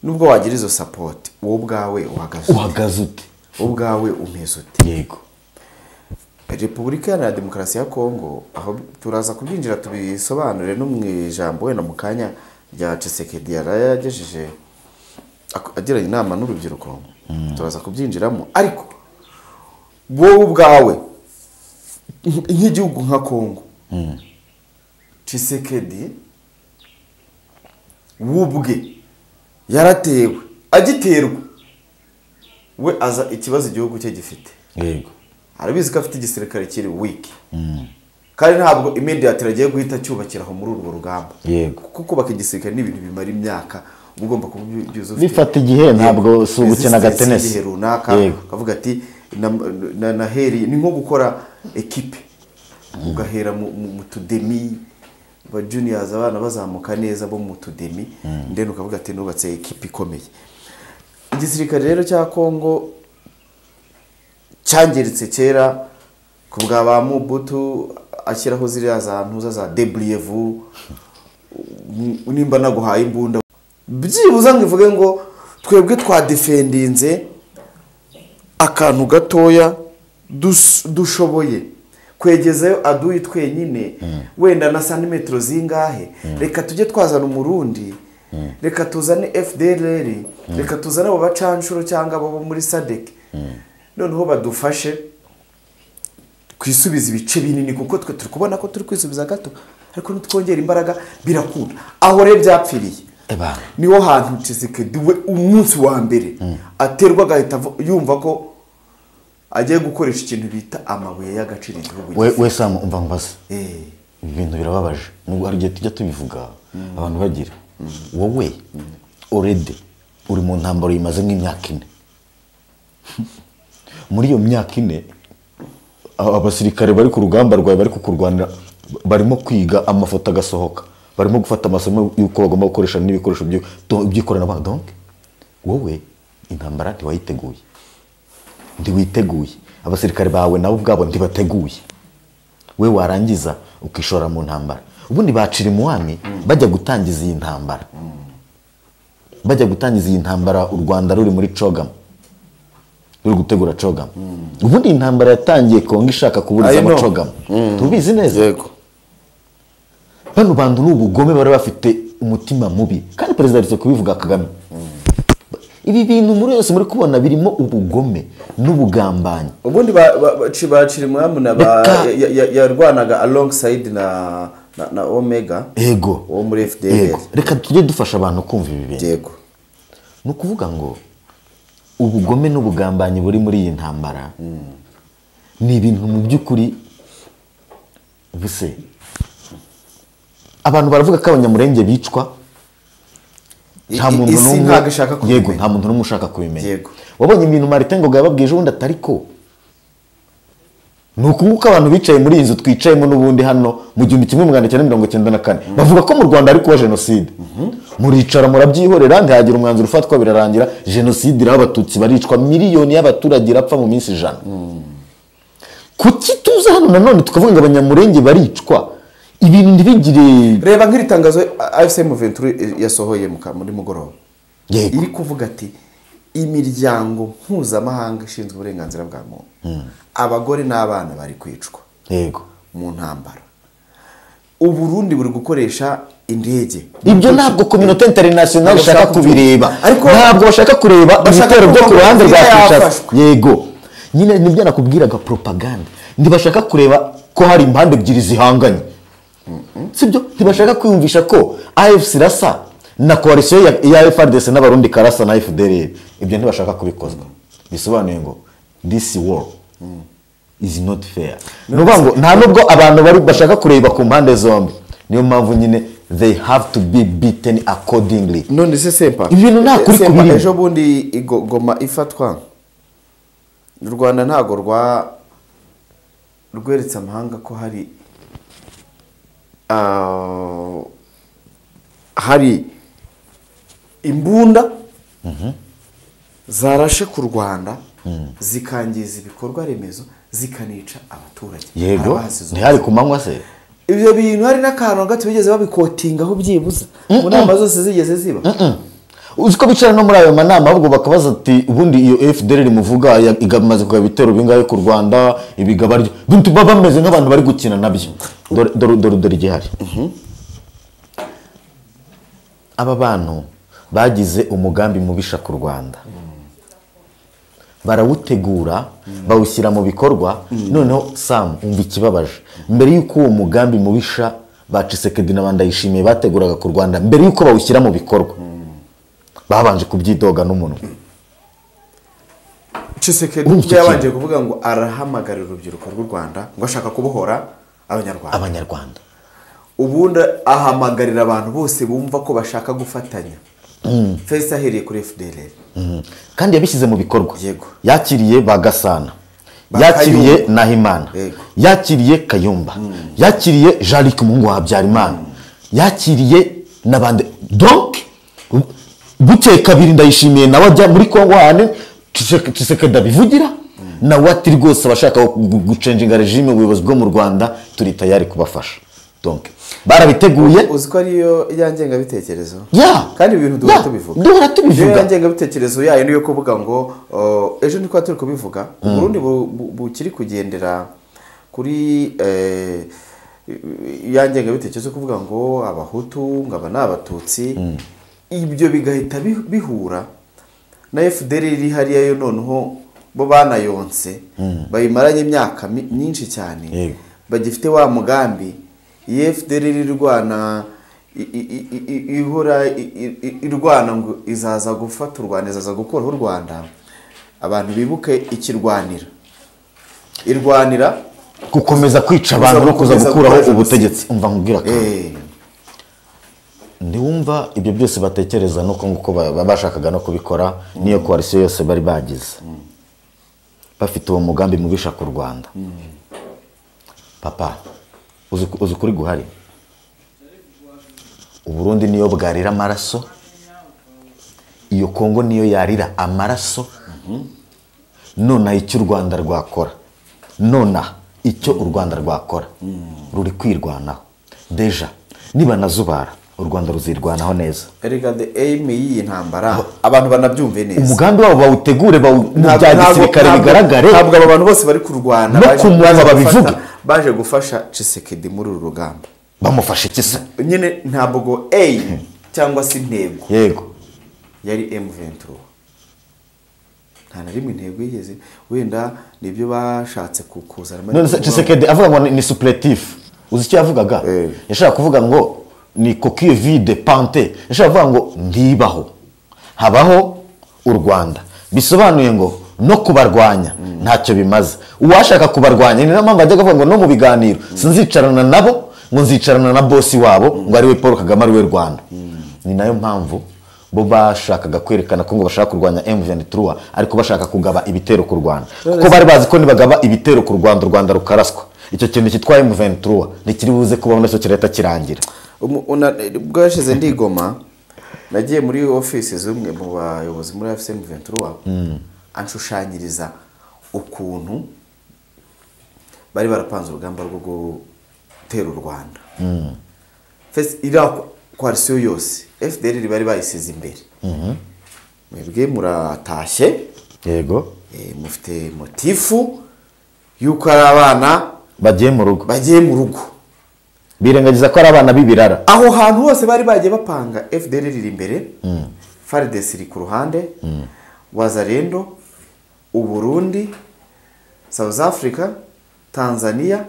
nubwo wagira izo support, wowe ubwawe uhagaze ute, ubwawe umeze ute. Yego. Repubulika Iharanira Demokarasi ya Kongo, aho turaza kubyinjira tubisobanure no mu ijambo wenda mu kanya rya Tshisekedi yarayagejeje agiranye inama n'urubyiruko, turaza kubyinjiramo. Ariko wowe ubwawe nk'igihugu nka Kongo, Tshisekedi wubwe yaratewe, agiterwa we aza ikibazo igihugu cye gifite. Yego. Arabizi ko afite igisirikare kiri weak. Kandi ntabwo immediately agiye guhita cyubakiraho muri urwo rugamba. Yego. Kuko kubaka igisirikare ni ibintu bimara imyaka, ugomba kubyuzuza ufite. Bifata igihe, ntabwo si ugukina agatenesi. Igihe runaka ukavuga ati na heri ni nko gukora equipe. Ugahera mu tudemi ba juniors, abana bazamuka neza bo mu tudemi, ndende ukavuga ati nubatse equipe ikomeye. Igisirikare rero cya Kongo cyangiritse kera ku bwa ba Mobutu, ashyiraho ziriya za ntuza za debriez-vous, nimba naguhaye imbunda byibuza ngo ivuge ngo twebwe twadefendinze akantu gatoya dushoboye kwegezayo aduyi twenyine, wenda na santimetero zingahe, reka tujye twazana umurundi, reka tuzane FDLR, reka tuzane abo bacanshuro cyangwa abo muri SADC, noneho badufashe kwisubiza ibice binini, kuko twe turi kubona ko turi kwisubiza gato, ariko nitwongera imbaraga birakunda. Aho rero byapfiriye niho hantu Tshisekedi we umunsi wa mbere aterwa agahita yumva ko agiye gukoresha ikintu bita amabuye y'agaciro igihugu. We Sam, umva ngbaze. Ibintu birababaje. Nubwo hari igihe tujya tubivuga abantu bagira wowe already uri mu ntambaro imaze nk'imyaka 4. Muri iyo myaka 4 abasirikare bari ku rugamba rwawe bari kukurwanira, barimo kwiga amafoto agasohoka, barimo gufata amasomo y'uko bagomba gukoresha n'ibikoresho by'ikoranabuhanga. Donc wowe intambara ntiwayiteguye, ntiwiteguye, abasirikare bawe nabo ubwabo ntibateguye, we warangiza ukishora mu ntambara. Ubundi bacira imuwami bajya gutangiza iyi ntambara, bajya gutangiza iyi ntambara u Rwanda ruri muri Cogam, ruri gutegura Cogam. Ubundi intambara yatangiye Kongo ishaka kuburizamo Cogam, tubizi neza. Yego. Bano bantu n'ubugome bari bafite umutima mubi, kandi perezida aherutse kubivuga Kagame. Ibi bintu muri yose muri kubona birimo ubugome n'ubugambanyi. Ubundi bacira umwami na yarwanaga alongside na Omega. Yego. Wo muri FDLR. Reka tujye dufasha abantu kumva ibi bintu. Yego. Ni ukuvuga ngo ubugome n'ubugambanyi buri muri iyi ntambara ni ibintu mu by'ukuri buse. Abantu baravuga ko abanyamurenge bicwa, nta muntu n'umwe, yego, nta muntu n'umwe ushaka kubimenya. Wabonye ibintu Martin Ngoga yababwije ubundi atari ko ni ukunguka abantu bicaye muri iyi nzu twicayemo n'ubundi hano mu 1994 bavuga ko mu Rwanda ari kuba jenoside. Muricara murabyihorera, ntihagira umwanzuro ufatwa, birarangira jenoside iraho, abatutsi baricwa, miliyoni y'abaturage irapfa mu minsi 100. Kuki tuza hano nanone tukavuga ngo abanyamurenge baricwa? Ibintu ntibigire. Reba nk'iri tangazo AFC M23 yasohoye muri mugoroba. Yego. Iri kuvuga ati imiryango mpuzamahanga ishinzwe uburenganzira bwa muntu, abagore n'abana bari kwicwa. Yego. Mu ntambara. Uburundi buri gukoresha indege. Ibyo ntabwo communauté internationale ishaka kubireba. Ariko ntabwo bashaka kureba ibitero byo ku ruhande rwa Kinshasa. Yego. Nyine nibyo nakubwiraga, propaganda. Ntibashaka kureba ko hari impande ebyiri zihanganye. Sibyo? Ntibashaka kwiyumvisha ko AFC irasa na coalition ya FARDC n'abarundi karasa na FDLR. Ibyo ntibashaka kubikozwa. Bisobanuye ngo this war is not fair. Nuvuga ngo nta nubwo abantu bari bashaka kureba ku mpande zombi. Niyo mpamvu nyine they have to be beaten accordingly. None se Sempa, ibintu nta kuri kubiri. Ejo bundi Goma ifatwa, u Rwanda ntago rweretse amahanga ko hari hari imbunda zarashe ku Rwanda, zikangiza ibikorwa remezo, zikanica abaturage. Yego, ntihari ku manywa se. Ibyo bintu hari n'akantu gato bigeze babikotingaho byibuza mu nama zose zigeze ziba. Uzi ko bicara no muri ayo manama ahubwo bakabaza ati ubundi iyo FDLR muvuga igamaze kugaba ibitero bingahe ku Rwanda, ibigaba ryo bintu baba bameze nk'abantu bari gukina nabyo. Dore dore dore igihari. Aba bantu bagize umugambi mubisha ku Rwanda, barawutegura, bawushyira mu bikorwa. Noneho Sam, umva ikibabaje, mbere y'uko uwo mugambi mubisha ba Tshisekedi na Ndayishimiye bateguraga ku Rwanda, mbere y'uko bawushyira mu bikorwa babanje kubyidoga n'umuntu. Tshisekedi yabanje kuvuga ngo arahamagarira urubyiruko rw'u Rwanda ngo ashaka kubohora Abanyarwanda. Ubundi ahamagarira abantu bose bumva ko bashaka gufatanya. Fesa ahereye kuri FDLR. Kandi yabishyize mu bikorwa. Yego. Yakiriye Bagasana, yakiriye Nahimana, yakiriye Kayumba, yakiriye Jean-Luc Mungu wa Habyarimana, yakiriye n'abandi. Donc bukeye kabiri Ndayishimiye nawe ajya muri Kongo hane Tshisekedi abivugira, nawe ati rwose abashaka gucenjinga regime ubuyobozi bwo mu Rwanda turi tayari kubafasha. Donc barabiteguye. Uzi ko ariyo ya ngengabitekerezo. Kandi ibintu duhora tubivuga. Duhora tubivuga. Ya ngengabitekerezo yayo niyo kuvuga ngo ejo niko turi kubivuga. Burundi bukiri kugendera kuri ya ngengabitekerezo kuvuga ngo abahutu ngaba n'abatutsi, ibyo bigahita bihura na FDLR iri hariya yo noneho bo banayonse bayimaranye imyaka myinshi cyane, bagifite wa mugambi. FDLR irwana ihora irwana ngo izaza gufata u Rwanda, izaza gukuraho u Rwanda. Abantu bibuke ikirwanira, irwanira gukomeza kwica abantu no kuza gukuraho ubutegetsi. Umva nkubwira kandi, ntiwumva ibyo byose batekereza nuko nguko bashakaga no kubikora, niyo coalition yose bari bagize bafite uwo mugambi mubisha ku Rwanda. Papa, uzi kuri guhari, Uburundi niyo bwarira amaraso, iyo Kongo niyo yarira amaraso. Nona icyo u Rwanda rwakora, nona icyo u Rwanda rwakora ruri kwirwanaho. Deja niba nazubara u Rwanda ruzirwanaho neza. Erega the aim y'iyi ntambara abantu banabyumve neza, umugambi wabo bawutegure bya gisirikare bigaragare. Ntabwo aba bantu bose bari kurwana baje baje gufasha Tshisekedi muri uru rugamba. Bamufasha iki se? Nyine ntabwo aim cyangwa se intego. Yego. Yari M23. Nta na rimwe intego yigeze, wenda nibyo bashatse kukuzana. None Tshisekedi avuga ngo ni supplétif. Uzi icyo yavugaga? Yashaka kuvuga ngo ni coquille vide pante. Yashaka kuvuga ngo ndibaho, habaho u Rwanda. Bisobanuye ngo no kubarwanya ntacyo bimaze. Uwashaka kubarwanya, ni nayo mpamvu ajya kuvuga ngo no mu biganiro sinzicarana nabo, ngo nzicarana na bosi wabo ngo ari we Paul Kagame, ari we Rwanda. Ni nayo mpamvu bo bashakaga kwerekana ko ngo bashaka kurwanya M23, ariko bashaka kugaba ibitero ku Rwanda, kuko bari bazi ko nibagaba ibitero ku Rwanda, u Rwanda rukaraswa. Icyo kintu cyitwa M23 ntikiri buze kubaho, nacyo kirahita kirangira. Bwashize ndigoma nagiye muri office z'umwe mu bayobozi muri AFC M23, anshushanyiriza ukuntu bari barapanze urugamba rwo gutera u Rwanda. First iriya coalition yose FDLR bari bayisize imbere. Mwebwe muratashye. Yego. Mufite motifu yuko ari abana bagiye mu rugo. Bagiye mu rugo. Birengagiza ko ari abana b'ibirara. Aho hantu hose bari bagiye bapanga FDLR iri imbere. FARDC iri ku ruhande. Wazalendo, Uburundi, South Africa, Tanzania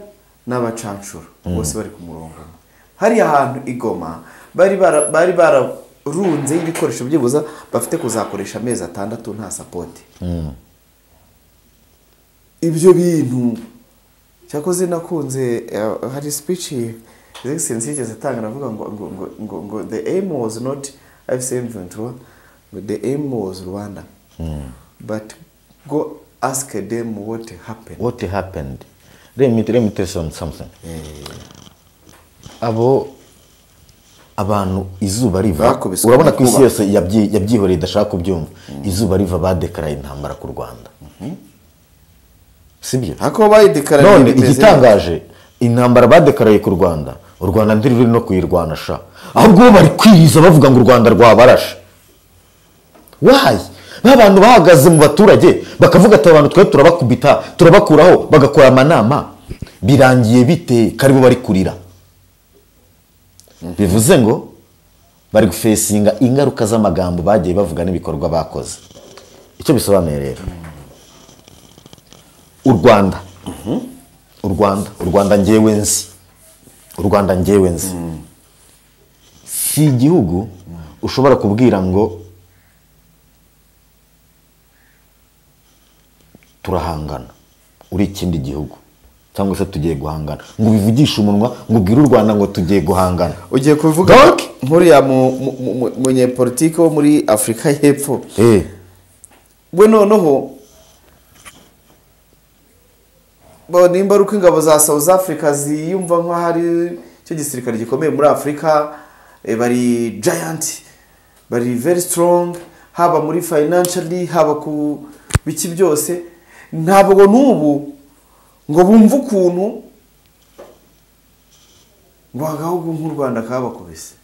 n'abacanshuro bose bari ku murongo. Hari ahantu igoma bari bararunze ibikoresho byibuza bafite kuzakoresha amezi 6 nta support. Ibyo bintu cyakoze nakunze hari speech His Excellency yigeze atanga aravuga ngo the aim was not AFC M23 but the aim was Rwanda. But go ask them what happened. What happened? Let me tell you something. Abo abantu izuba riva urabona ko isi yose yabyihoreye idashaka kubyumva. Izuba riva badekaraye intambara ku Rwanda. Sibyo? Hako bayidekaraye. None igitangaje intambara badekaraye ku Rwanda, u Rwanda ndiruri no kuyirwana sha. Ahubwo bari kwiriza bavuga ngo u Rwanda rwabarashe. Why? Abantu bahagaze mu baturage bakavuga ati abantu twe turabakubita turabakuraho bagakora amanama birangiye bite karibo bari kurira. Bivuze ngo bari gufesinga ingaruka z'amagambo bagiye bavuga n'ibikorwa bakoze. Icyo bisobanuye rero u Rwanda u Rwanda ngewe nzi u Rwanda ngewe nzi si igihugu ushobora kubwira ngo turahangana uri ikindi gihugu cyangwa se tugiye guhangana ngo bivugishe umunwa ngo ubwire u Rwanda ngo tugiye guhangana. Ugiye kuvuga nkuriya munyepolitike wo muri Afrika y'Epfo we noneho bo nimba ari uko ingabo za South Africa ziyumva nko hari cyo gisirikare gikomeye muri Afrika, bari giant, bari very strong, haba muri financially haba ku biki byose. Ntabwo n'ubu ngo bumve ukuntu ngo agahugu nk'u Rwanda kabakubise.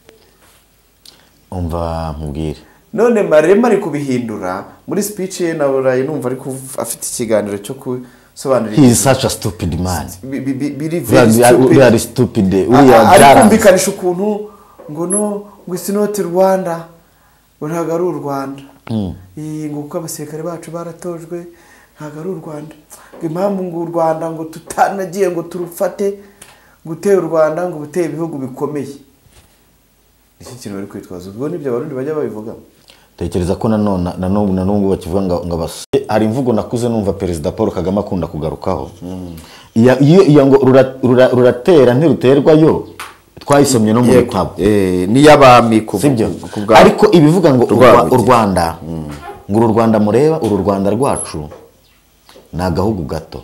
Umva nkubwire none Marema ari kubihindura muri speech ye na Burayi numva ariko afite ikiganiro cyo kusobanurira. He is such a stupid man. Biri very stupid. Very stupid. Ari kumvikanisha ukuntu ngo no ngo it's not Rwanda, ngo ntabwo ari u Rwanda. Ngo kuko abasirikare bacu baratojwe ntabwo ari u Rwanda. Impamvu ngo u Rwanda ngo tutanagiye ngo turufate guteye u Rwanda ngo buteye ibihugu bikomeye. Iki kintu bari kwitwaza ubwo nibyo abarundi bajya babivuga. Tekereza ko nanone nanone bakivuga ngo hari imvugo nakuze numva Perezida Paul Kagame akunda kugarukaho. Iyo ngo ruratera ntiruterwa yo twayisomye no mu bitabo. Ni yabami ku ariko ibivuga ngo u Rwanda ngo uru Rwanda mureba uru Rwanda rwacu ni agahugu gato.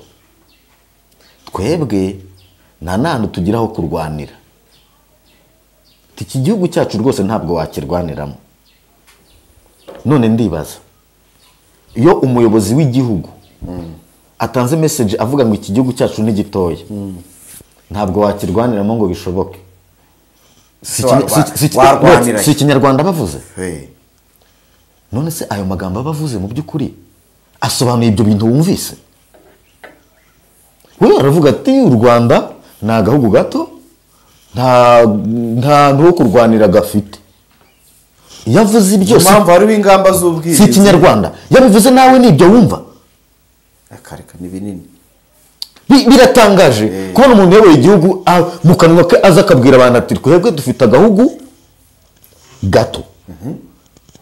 Twebwe nta nantu tugiraho kurwanira. Iki gihugu cyacu rwose ntabwo wakirwaniramo. None ndibaza iyo umuyobozi w'igihugu atanze message avuga ngo iki gihugu cyacu ni gitoya ntabwo wakirwaniramo ngo bishoboke. Si ikinyarwanda bavuze. None se ayo magambo bavuze mu by'ukuri asobanuye ibyo bintu wumvise? We aravuga ati u Rwanda ni agahugu gato nta ntu kurwanira gafite. Yavuze ibyo impamvu hari ingamba z'ubwirinzi. Si ikinyarwanda yabivuze nawe nibyo wumva. Akareka ni binini. Biratangaje kubona umuntu uyoboye igihugu mu kanwa ke aza akabwira abantu ati twebwe dufite agahugu gato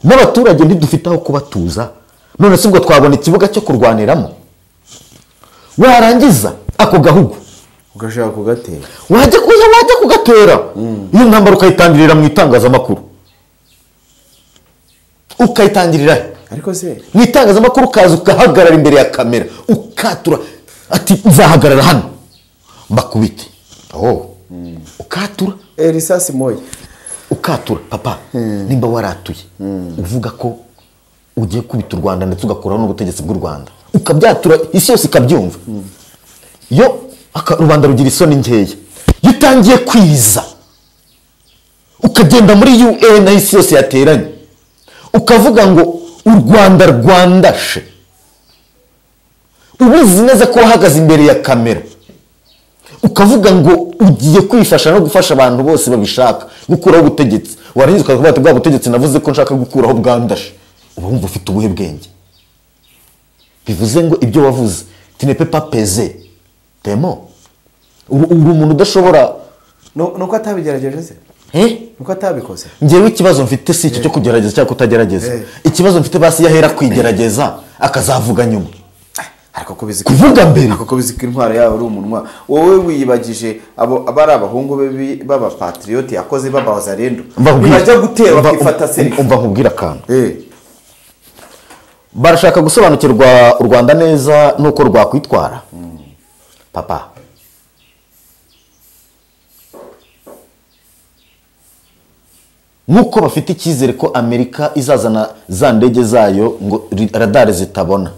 n'abaturage ntidufite aho kubatuza, none se ubwo twabona ikibuga cyo kurwaniramo? Warangiza ako gahugu ugashaka kugatera, wajya kugatera iyo ntambara ukayitangirira mu itangazamakuru, ukayitangirira ariko se mu itangazamakuru ukaza ugahagarara imbere ya kamera ukatura ati nzahagarara hano mbakubite. Ukatura risasi moya ukatura papa nimba waratuye uvuga ko ugiye kubita u Rwanda ndetse ugakuraho n'ubutegetsi bw'u Rwanda ukabyatura isi yose ikabyumva. Yo rubanda rugira isoni nkeya iyo utangiye kwiza Ukagenda muri UN isi yose yateranye, ukavuga ngo u Rwanda rwandashe, ubizi neza ko wahagaze imbere ya kamera, ukavuga ngo ugiye kwifasha no gufasha abantu bose babishaka gukuraho ubutegetsi, warangiza ukavuga ati bwa butegetsi navuze ko nshaka gukuraho bwandashe. Uba wumva ufite ubuhe bwenge? Bivuze ngo ibyo wavuze tu ne peux pas peser tes mots. Uri umuntu udashobora. Nuko atabigerageje se? Nuko atabikoze. Njyewe ikibazo mfite si icyo cyo kugerageza cyangwa kutagerageza. Ikibazo mfite basi yahera kwigerageza akazavuga nyuma. Ariko ko bizi kuvuga mbere, ariko ko bizi ko intwaro yawe ari umunwa. Wowe wiyibagije abo abari abahungu be baba patriote yakoze babazarendo bajya gutera bakifata selfie. Umva nkubwira akantu. Barashaka gusobanukirwa u Rwanda neza nuko rwakwitwara. Papa, nuko bafite icyizere ko Amerika izazana za ndege zayo ngo radar zitabona.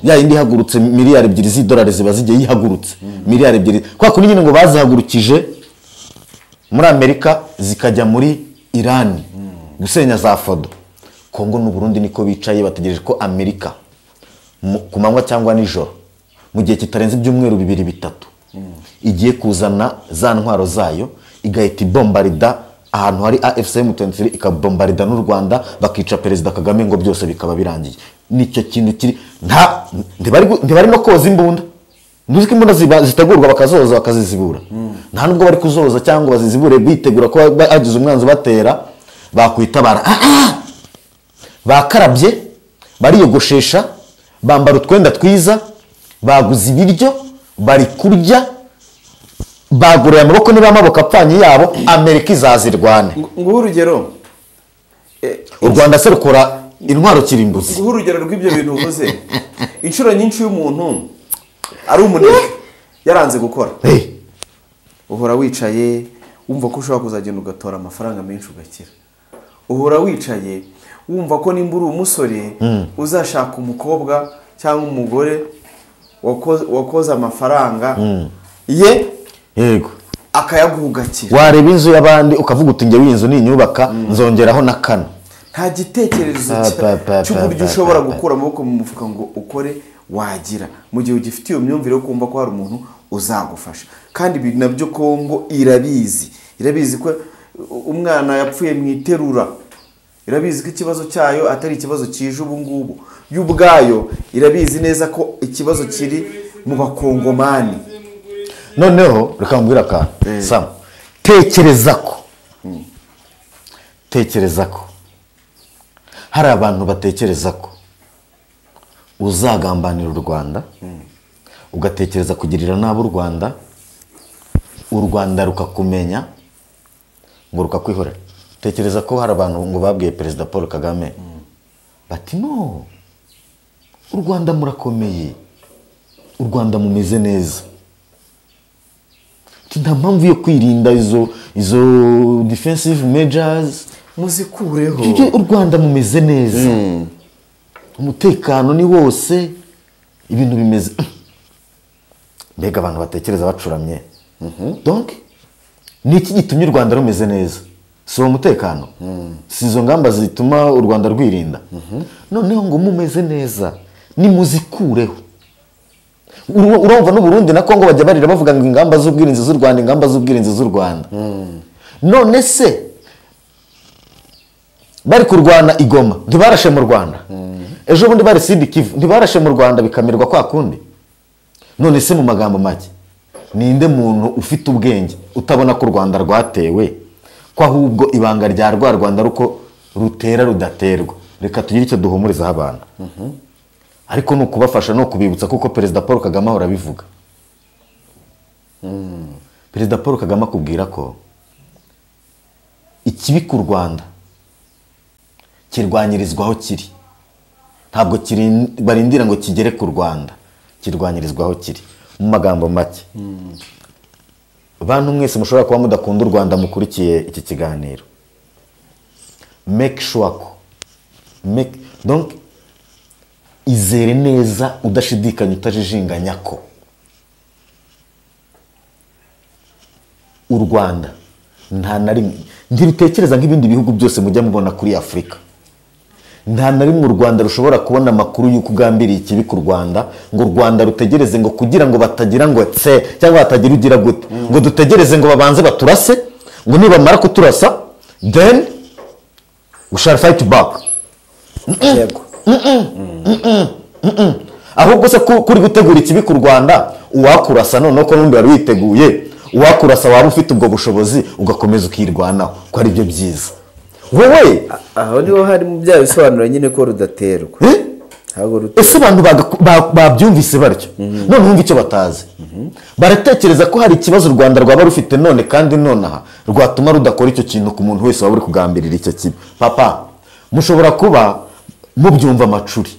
Ya indi ihagurutse miliyari 2 z'idolari ziba zigiye yihagurutse miliyari 2 kwa kuri nyine ngo bazihagurukije muri Amerika zikajya muri Iran gusenya za Fodo. Kongo n'u Burundi niko bicaye bategereje ko Amerika ku manywa cyangwa nijoro mu gihe kitarenze ibyumweru 2 3 igiye kuzana za ntwaro zayo igahita ibombarida ahantu hari AFC M23, ikabombarida n'u Rwanda, bakica Perezida Kagame ngo byose bikaba birangiye. Nicyo kintu kiri nta ntibari no koza imbunda. Nduzi ko imbunda zitegurwa bakazoza bakazizibura. Nta nubwo bari kuzoza cyangwa bazizibure bitegura ko bagize umwanzo batera bakwitabara. Bakarabye, bariyogoshesha, bambara utwenda twiza, baguze ibiryo, bari kurya, bagoroye amaboko niba amaboko apfanye yabo, Amerika izazirwane. Nguhe urugero, u Rwanda se rukora intwaro kirimbuzi. Nguhe urugero rw'ibyo bintu uvuze. Inshuro nyinshi y'umuntu ari umunebwe yaranze gukora, uhora wicaye wumva ko ushobora kuzagenda ugatora amafaranga menshi ugakira. Uhora wicaye wumva ko nimba uri umusore uzashaka umukobwa cyangwa umugore wakoze amafaranga ye, yego, akayaguhugakira. Wareba inzu y'abandi ukavuga uti njye w'inzu ninyubaka nzongeraho na kano. Nta gitekerezo cy'uburyo ushobora gukura amaboko mu mufuka ngo ukore wagira, mu gihe ugifite iyo myumvire yo kumva ko hari umuntu uzagufasha. Kandi ibi nabyo Kongo irabizi, irabizi ko umwana yapfuye mu iterura, irabizi ko ikibazo cyayo atari ikibazo kije ubu ngubu, y'ubwayo irabizi neza ko ikibazo kiri mu bakongomani. Noneho reka mbwira akantu Sam, tekereza ko hari abantu batekereza ko uzagambanira u Rwanda, ugatekereza kugirira nabi u Rwanda, u Rwanda rukakumenya ngo rukakwihorera. Tekereza ko hari abantu ngo babwiye Perezida Paul Kagame bati no, u Rwanda murakomeye, u Rwanda mumeze neza, nta mpamvu yo kwirinda izo defensive measures, muzikureho, u Rwanda mumeze neza, umutekano ni wose, ibintu bimeze. Mbega abantu batekereza bacuramye. Donc ni iki gitumye u Rwanda rumeze neza? Si uwo mutekano, si izo ngamba zituma u Rwanda rwirinda. Noneho ngo mumeze neza nimuzikureho. Urumva n'u Burundi na Kongo bajya barira bavuga ngo ingamba z'ubwirinzi z'u Rwanda, ingamba z'ubwirinzi z'u Rwanda. None se bari kurwana i Goma ntibarashe mu Rwanda, ejo bundi bari Sud Kivu ntibarashe mu Rwanda bikamirwa kwa kundi. None se mu magambo make, ninde muntu ufite ubwenge utabona ko u Rwanda rwatewe, ko ahubwo ibanga rya rwa Rwanda ruko rutera rudaterwa? Reka tugire icyo duhumurizaho abantu, ariko ni ukubafasha no kubibutsa, kuko Perezida Paul Kagame ahora abivuga. Perezida Paul Kagame akubwira ko ikibi ku Rwanda kirwanyirizwa aho kiri, ntabwo barindira ngo kigere ku Rwanda, kirwanyirizwa aho kiri. Mu magambo make, bantu mwese mushobora kuba mudakunda u Rwanda mukurikiye iki kiganiro, make sure ko donc izere neza udashidikanya utajijinganya ko u Rwanda Nta na rimwe ntirutekereza nk'ibindi bihugu byose mujya mubona kuri Afurika. Nta na rimwe u Rwanda rushobora kubona amakuru y'uko ugambiriye ikibi ku Rwanda, ngo u Rwanda rutegereze ngo kugira ngo batagira ngo tse cyangwa batagira ugira gute, ngo dutegereze ngo babanze baturase, ngo nibamara kuturasa then we shall fight back. Yego. Ahubwo se kuri gutegura ikibi ku Rwanda, uwakurasa noneho ko n'undi wari witeguye, uwakurasa waba ufite ubwo bushobozi ugakomeza ukirwanaho, ko ari byo byiza. Wowe aho niho hari mu bya bisobanuro nyine ko rudaterwa. Ntabwo ruterwa. Ese abantu babyumvise batyo, none wumva icyo batazi, baratekereza ko hari ikibazo u Rwanda rwaba rufite none kandi nonaha rwatuma rudakora icyo kintu ku muntu wese waba uri kugambirira icyo kibi. Papa, mushobora kuba mubyumva amacuri,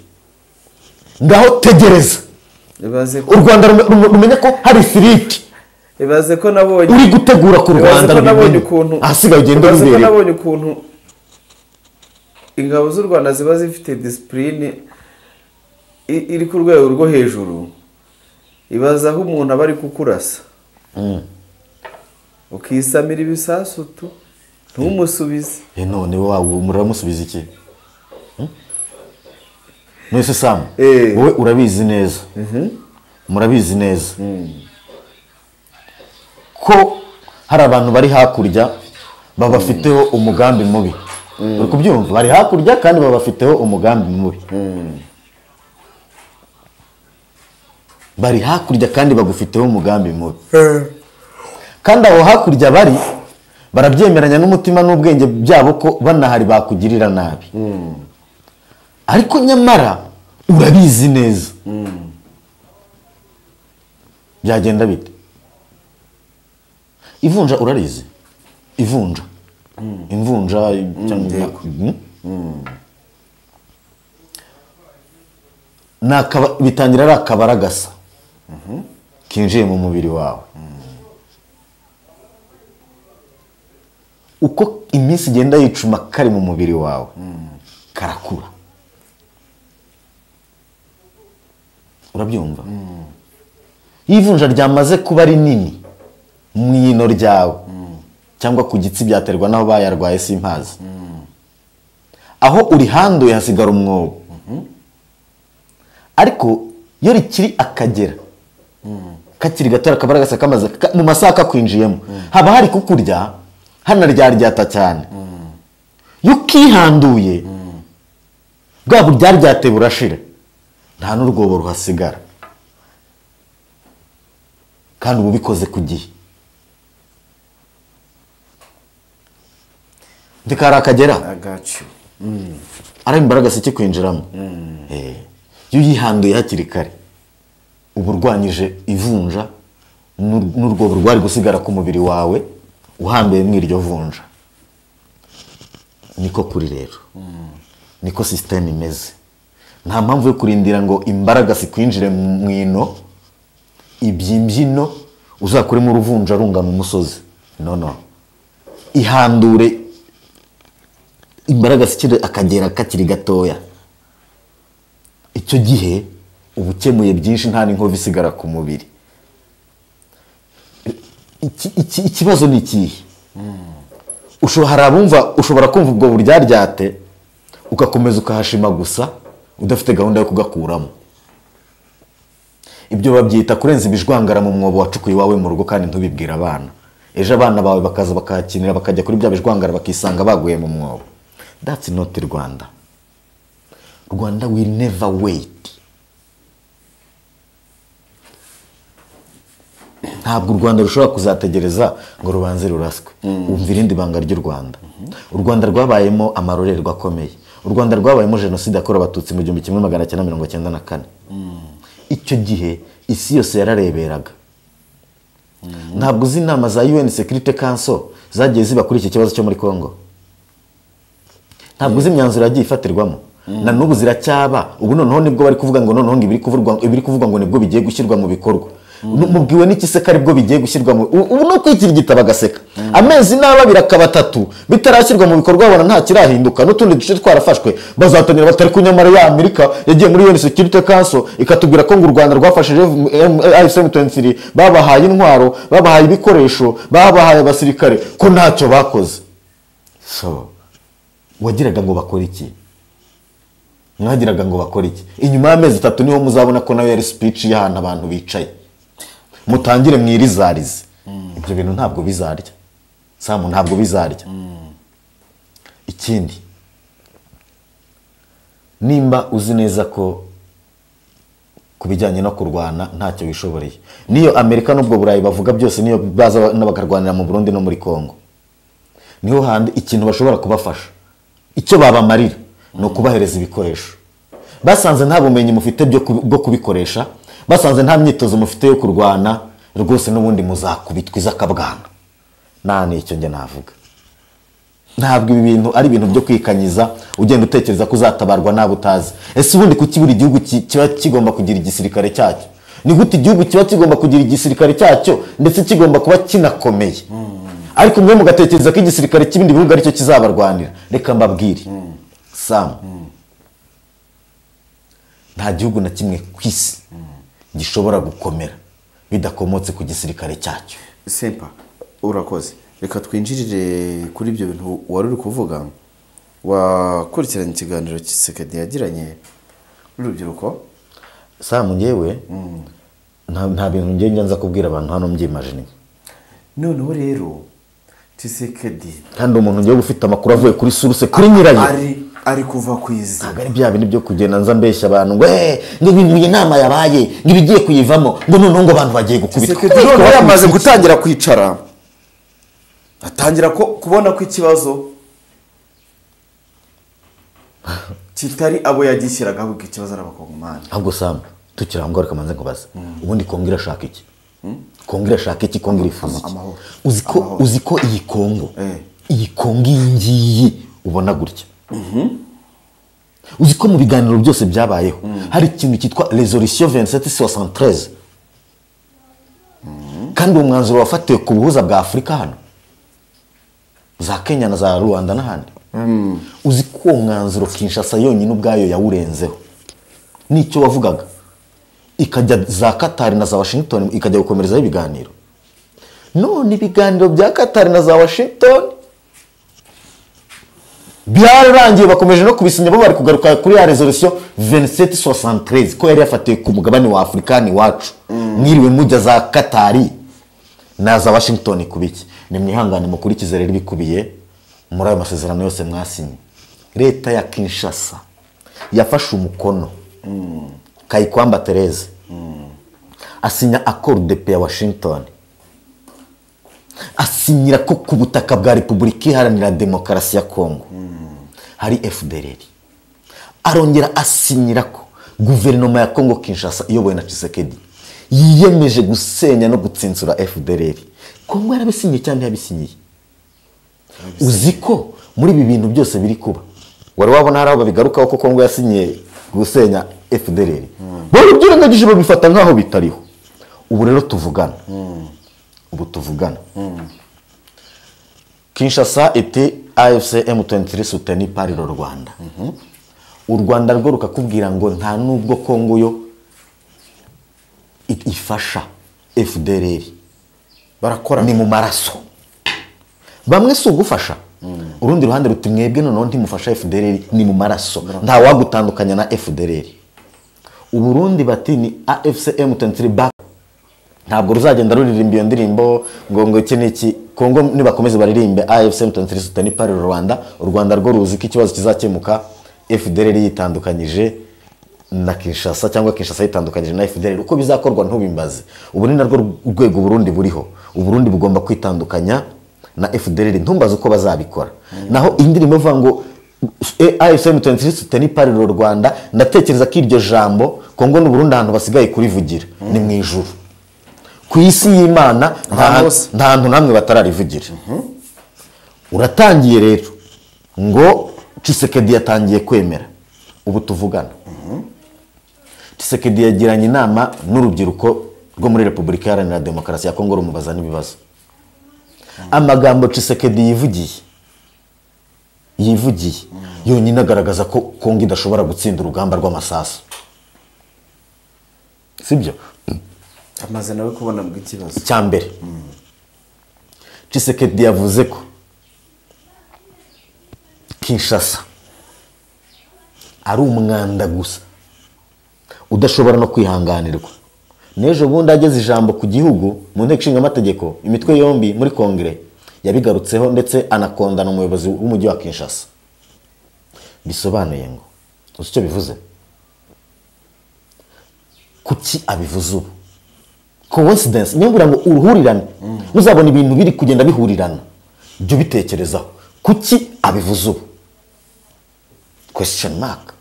ngaho tegereza u Rwanda rumenye ko hari firiti. Ibaze ko nabonye uri gutegura ku Rwanda, nabonye ukuntu ahasigaye ugenda bibereye. Nabonye ukuntu ingabo z'u Rwanda ziba zifite discipline iri ku rwego rwo hejuru. Ibaza aho umuntu aba ari kukurasa ukisamira ibisasu tu ntumusubize. None wowe muramusubiza iki? Mwese Sam, wowe urabizi neza, murabizi neza ko hari abantu bari hakurya babafiteho umugambi mubi. Uri kubyumva? Bari hakurya kandi babafiteho umugambi mubi. Bari hakurya kandi bagufiteho umugambi mubi. Kandi aho hakurya bari barabyemeranya n'umutima n'ubwenge byabo ko banahari bakugirira nabi. Ariko nyamara urabizi neza. Byagenda bite? Ivunja urarizi? Ivunja. Imvunja cyangwa bitangira ari akabaragasa kinjiye mu mubiri wawe. Uko iminsi igenda yicuma kari mu mubiri wawe, karakura. Urabyumva? Ivunja ryamaze kuba rinini mu ino ryawe cyangwa ku gitsi, byaterwa naho bayarwaye simpazi. Aho uri handuye hasigara umwobo. Ariko iyo rikiri akagera kakiri gato akabaragasa kamaze mu masaha kakwinjiyemo, haba hari kukurya hanaryaryata cyane. Iyo ukihanduye bwa buryaryate burashira, nta n'urwobo ruhasigara, kandi ubu bikoze ku gihe. Ndikara akagera ari imbaraga se kwinjiramo. Iyo uyihanduye hakiri kare uba urwanyije ivunja n'urwobo rwari gusigara ku mubiri wawe uhambiye mu iryo vunja. Niko kuri rero, niko system imeze. Nta mpamvu yo kurindira ngo imbaraga sikwinjire mu ino ibyimbyino uzakuremo uruvunja rungana umusozi. No no, ihandure imbaraga sikire akagera kakiri gatoya. Icyo gihe ubukemuye byinshi, nta n'inkovu isigara ku mubiri. Ikibazo ni ikihe? Ushobora kumva ubwo buryaryate ugakomeza ukahashima gusa udafite gahunda yo kugakuramo. Ibyo babyita kurenza ibijwangara mu mwobo wacukuye iwawe mu rugo kandi ntubibwira abana. Ejo abana bawe bakaza bakahakinira bakajya kuri bya bijwangara bakisanga baguye mu mwobo. That's not Rwanda. Rwanda will never wait. Ntabwo u Rwanda rushobora kuzategereza ngo rubanze ruraswe. Umva irindi banga ry'u Rwanda. U Rwanda rwabayemo amarorerwa akomeye. U Rwanda rwabayemo jenoside yakorewe Abatutsi mu 1994. Icyo gihe isi yose yarareberaga. Ntabwo uzi inama za UN Security Council zagiye ziba kuri iki kibazo cyo muri Congo. Ntabwo uzi imyanzuro yagiye ifatirwamo. Na n'ubu ziracyaba. Ubu noneho nibwo bari kuvuga ngo noneho ngo ibiri kuvugwa ngo nibwo bigiye gushyirwa mu bikorwa. Mubwiwe n'iki se ko aribwo bigiye gushyirwa mu ubu no kwikirigita bagaseka amezi n'ababiri akaba atatu bitarashyirwa mu bikorwa, babona nta kirahinduka n'utundi duce twarafashwe, bazatangira batari ku nyamara ya Amerika yagiye muri UN Security Council ikatubwira ko ngo u Rwanda rwafashije AFC M23, babahaye intwaro, babahaye ibikoresho, babahaye abasirikare, ko ntacyo bakoze. So wagiraga ngo bakore iki? Mwagiraga ngo bakore iki? Inyuma y'amezi 3 niho muzabona ko nayo yari speech y'ahantu abantu bicaye, mutangire mwirizarize. Ibyo bintu ntabwo bizarya Samu, ntabwo bizarya. Ikindi, nimba uzi neza ko kubijyanye no kurwana ntacyo wishoboreye, niyo Amerika n'ubwo Burayi bavuga byose, niyo baza n'abakarwanira mu Burundi no muri Kongo, niho handi ikintu bashobora kubafasha, icyo babamarira ni ukubahereza ibikoresho. Basanze nta bumenyi mufite bwo kubikoresha, basanze nta myitozo mufite yo kurwana, rwose n'ubundi muzakubitwa izakabwana. Nta nicyo njye navuga. Ntabwo ibi bintu ari ibintu byo kwikanyiza ugenda utekereza ko uzatabarwa nabo utazi. Ese ubundi kuki buri gihugu kiba kigomba kugira igisirikare cyacyo? Ni gute igihugu kiba kigomba kugira igisirikare cyacyo ndetse kigomba kuba kinakomeye? Ariko mwe mugatekereza ko igisirikare cy'ibindi bihugu aricyo kizabarwanira. Reka mbabwire Sam, nta gihugu na kimwe ku isi gishobora gukomera bidakomotse ku gisirikare cyacyo. Sempa, urakoze. Reka twinjirire kuri ibyo bintu wari uri kuvuga. Wakurikiranye ikiganiro Tshisekedi yagiranye n'urubyiruko? Sam, ngewe nta bintu ngiye nza kubwira abantu hano mbyimagine. Noneho rero Tshisekedi kandi umuntu ngiye gufite amakuru avuye kuri source kuri nyirayo ari kuva ku izi. Ntabwo ari bya bintu byo kugenda nza mbeshya abantu ngo ngo ibintu inama yabaye ngo ibigiye kuyivamo ngo noneho ngo abantu bagiye gukubitwa. Tshisekedi noneho yamaze gutangira kwicara, atangira ko kubona ko ikibazo kitari abo yagishyiraga, ahubwo ikibazo ari abakongomani. Ahubwo Sam, tukiri aho ngaho reka manze nkubaze, ubundi Kongo irashaka iki? Kongo irashaka iki? Kongo irifuza iki? Uzi ko iyi Kongo, iyi Kongo iyi ngiyi ubona gutya, uzi ko mu biganiro byose byabayeho hari ikintu cyitwa resolution 2773, kandi uwo mwanzuro wafatiwe ku buhuza bwa Afurika hano za Kenya na za Rwanda n'ahandi. Uzi ko uwo mwanzuro Kinshasa yonyine ubwayo yawurenzeho, nicyo wavugaga, ikajya za Qatar na za Washington ikajya gukomerezaho ibiganiro. None ibiganiro bya Qatar na za Washington byararangiye, bakomeje no kubisinya, bo bari kugaruka kuri ya resolution 2773 ko yari yafatiwe ku mugabane wa Afurika ni wacu. Mwiriwe mujya za Qatar na za Washington kubiki? Ni mwihangane mukurikize rero ibikubiye muri ayo masezerano yose mwasinye. Leta ya Kinshasa yafashe umukono Kayikwamba Therese asinya accord de paix ya Washington, asinyira ko ku butaka bwa Repubulika Iharanira Demokarasi ya Kongo hari FDLR. Arongera asinyira ko guverinoma ya Kongo Kinshasa iyobowe na Tshisekedi yiyemeje gusenya no gutsinsura FDLR. Kongo yarabisinyiye cyane, yabisinyiye. Uzi ko muri ibi bintu byose biri kuba wari wabona hari aho babigarukaho ko Kongo yasinyiye gusenya FDLR? Barabyirengagije babifata nkaho bitariho. Ubu rero tuvugana, ubu tuvugana Kinshasa était AFC M23 soutenu par le Rwanda. U Rwanda rwo rukakubwira ngo nta nubwo Kongo yo ifasha FDLR, barakora ni mu maraso. Bamwe si ugufasha, urundi ruhande ruti mwebwe noneho ntimufasha FDLR, ni mu maraso, nta wagutandukanya na FDLR. Uburundi bati ni AFC M23 back, ntabwo ruzagenda ruririmba iyo ndirimbo ngo ngo iki n'iki. Kongo nibakomeze baririmbe AFC M23 soutenu par le Rwanda, u Rwanda rwo ruzi ko ikibazo kizakemuka FDLR yitandukanyije na Kinshasa, cyangwa Kinshasa yitandukanyije na FDLR. Uko bizakorwa ntubimbaze. Ubu ni narwo rwego Burundi buriho. Uburundi bugomba kwitandukanya na FDLR, ntumbaze uko bazabikora. Naho indirimbo ivuga ngo AFC M23 soutenu par le Rwanda, ndatekereza ko iryo jambo Kongo n'u Burundi ahantu basigaye kurivugira ni mu ijuru. Ku isi y'Imana nta hantu namwe batararivugira. Uratangiye rero ngo Tshisekedi yatangiye kwemera. Ubu tuvugana Tshisekedi yagiranye inama n'urubyiruko rwo muri Repubulika Iharanira Demokarasi ya Kongo rumubaza n'ibibazo. Amagambo Tshisekedi yivugiye yonyine agaragaza ko Kongo idashobora gutsinda urugamba rw'amasasu, sibyo? Amaze nawe kubona bw'ikibazo cya mbere. Tshisekedi yavuze ko Kinshasa ari umwanda gusa udashobora no kwihanganirwa. N'ejo bundi ageze ijambo ku gihugu mu nteko ishinga amategeko imitwe yombi muri Kongere yabigarutseho, ndetse anakondana umuyobozi w'umujyi wa Kinshasa. Bisobanuye ngo uzi icyo bivuze? Kuki abivuze ubu? Coincidence niyo ngira ngo uruhurirane, muzabona ibintu biri kugenda bihurirana, jya ubitekerezaho. Kuki abivuze ubu? Question mark.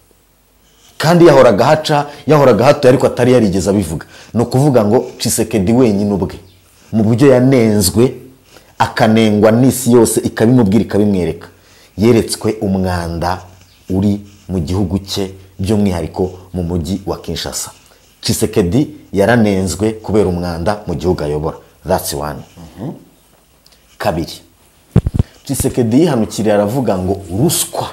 Kandi yahoraga haca, yahoraga hatuye, ariko atari yarigeze abivuga. Ni ukuvuga ngo Tshisekedi wenyine ubwe mu buryo yanenzwe akanengwa n'isi yose ikabimubwira ikabimwereka, yeretswe umwanda uri mu gihugu cye, by'umwihariko mu mujyi wa Kinshasa. Tshisekedi yaranenzwe kubera umwanda mu gihugu ayobora. That's one. Kabiri, Tshisekedi yihanukiriye aravuga ngo ruswa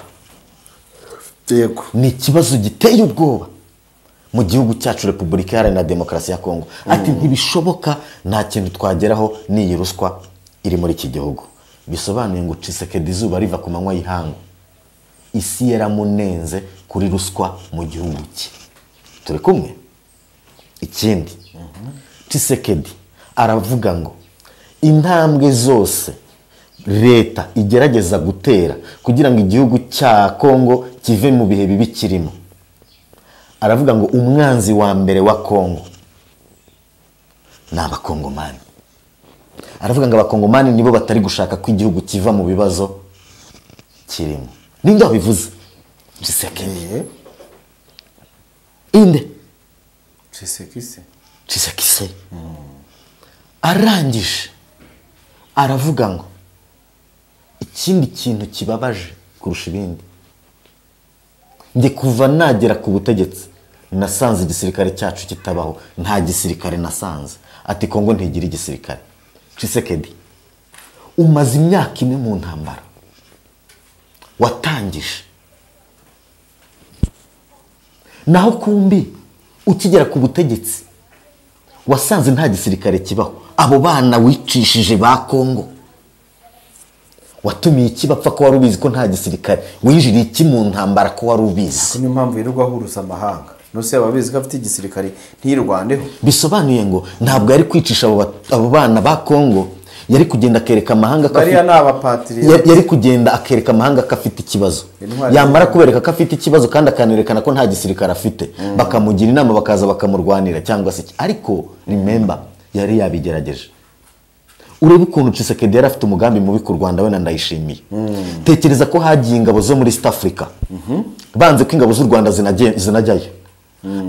ni ikibazo giteye ubwoba mu gihugu cyacu Repubulika Iharanira Demokarasi ya Kongo. Ati ntibishoboka, nta kintu twageraho n'iyi ruswa iri muri iki gihugu. Bisobanuye ngo Tshisekedi izuba riva ku manywa y'ihangu, isi yaramunenze kuri ruswa mu gihugu cye. Turi kumwe? Ikindi, Tshisekedi aravuga ngo intambwe zose leta igerageza gutera kugira ngo igihugu cya Kongo kive mu bihe bibi kirimo, aravuga ngo umwanzi wa mbere wa Kongo ni abakongomani. Aravuga ngo abakongomani nibo batari gushaka ko igihugu kiva mu bibazo kirimo. Ninde wabivuze? Tshisekedi. Inde? Tshisekedi. Arangije aravuga ngo ikindi kintu kibabaje kurusha ibindi, njye kuva nagera ku butegetsi nasanze igisirikare cyacu kitabaho, nta gisirikare nasanze. Ati Kongo ntigira igisirikare. Tshisekedi, umaze imyaka ine mu ntambara watangije, naho kumbi ukigera ku butegetsi wasanze nta gisirikare kibaho. Abo bana wicishije ba Kongo watumiye iki bapfa ko wari ubizi ko nta gisirikare? Winjiriye iki mu ntambara ko wari ubizi? Niyo mpamvu yirirwa ahuruza amahanga. Nose ababizi ko afite igisirikare ntiyirwandeho. Bisobanuye ngo ntabwo yari kwicisha abo bana ba Kongo, yari kugenda akereka amahanga ko bariya ni abapatriote, yari kugenda akereka amahanga ko afite ikibazo. Yamara kubereka ko afite ikibazo kandi akanerekana ko nta gisirikare afite, bakamugira inama bakaza bakamurwanira cyangwa se. Ariko remember, yari yabigerageje. Urebe ukuntu Tshisekedi yari afite umugambi mubi ku Rwanda we na Ndayishimiye. Tekereza ko hagiye ingabo zo muri East Africa, banze ko ingabo z'u Rwanda zinajyayo,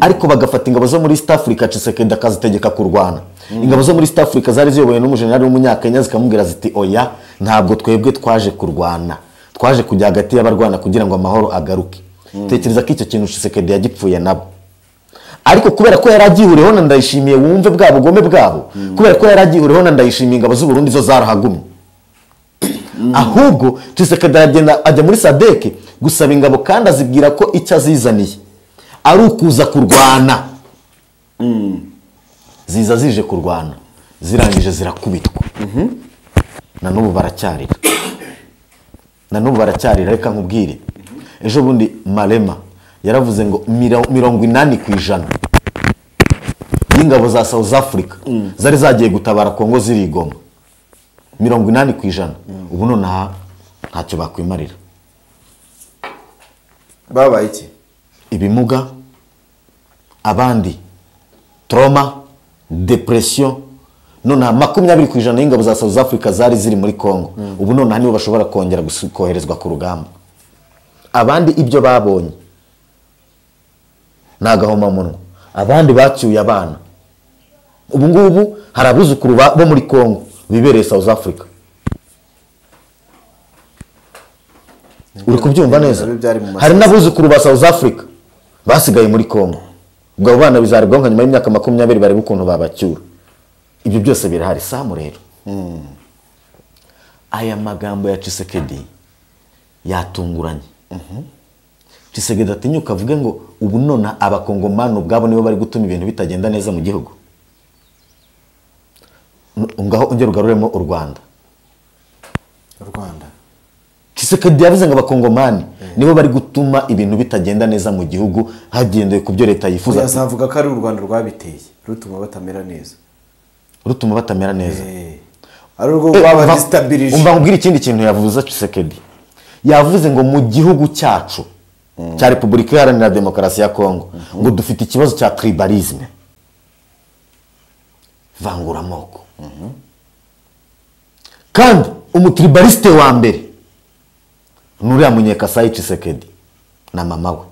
ariko bagafata ingabo zo muri East Africa, Tshisekedi akazitegeka kurwana. Ingabo zo muri East Africa zari ziyobowe n'umujenerali w'umunyakenya, zikamubwira ziti oya, ntabwo twebwe twaje kurwana, twaje kujya hagati y'abarwana kugira ngo amahoro agaruke. Tekereza ko icyo kintu Tshisekedi yagipfuye nabo. Ariko kubera ko yari agihuriyeho na Ndayishimiye, wumve bwa bugome bwabo, kubera ko yari agihuriyeho na Ndayishimiye, ingabo z'u Burundi zo zarahagumye. Ahubwo Tshisekedi aragenda ajya muri SADC gusaba ingabo, kandi azibwira ko icyo azizaniye ari ukuza kurwana. Ziza zije kurwana, zirangije zirakubitwa. Na n'ubu baracyarira, na n'ubu baracyarira. Reka nkubwire, ejo bundi Malema yaravuze ngo 80% y'ingabo za South Africa zari zagiye gutabara Kongo zirigoma. 80% ubu nonaha ntacyo bakwimarira. Babaye iki? Ibimuga, abandi trauma, depression. Nonaha 20% y'ingabo za South Africa zari ziri muri Kongo, ubu nonaha nibo bashobora kongera koherezwa ku rugamba. Abandi ibyo babonye nagahomamunwa, abandi bacyuye abana. Ubu ngubu hari abuzukuru bo muri Kongo bibereye South Africa. Uri kubyumva neza? Hari n'abuzukuru ba South Africa basigaye muri Kongo Ubwo abo bana bizaribwaho nka nyuma y'imyaka 20 barebe ukuntu babacyura. Ibyo byose birahari. Samu rero aya magambo ya Tshisekedi yatunguranye. Tshisekedi atinyuka avuge ngo ubu none abakongomani ubwabo nibo bari gutuma ibintu bitagenda neza mu gihugu. Ngaho ongera ugaruremo u Rwanda. Tshisekedi yavuze ngo abakongomani nibo bari gutuma ibintu bitagenda neza mu gihugu hagendewe ku byo leta yifuza. Yazavuga ko ari u Rwanda rwabiteye rutuma batamera neza. Rutuma batamera neza. Ari urwo rwabadestabilije. Umva nkubwire ikindi kintu yavuze Tshisekedi. Yavuze ngo mu gihugu cyacu cya Repubulika Iharanira Demokarasi ya Kongo ngo dufite ikibazo cya tribalisme, vanguramoko. Kandi umutribaliste wa mbere nuriya Munyekasai Tshisekedi na mama we,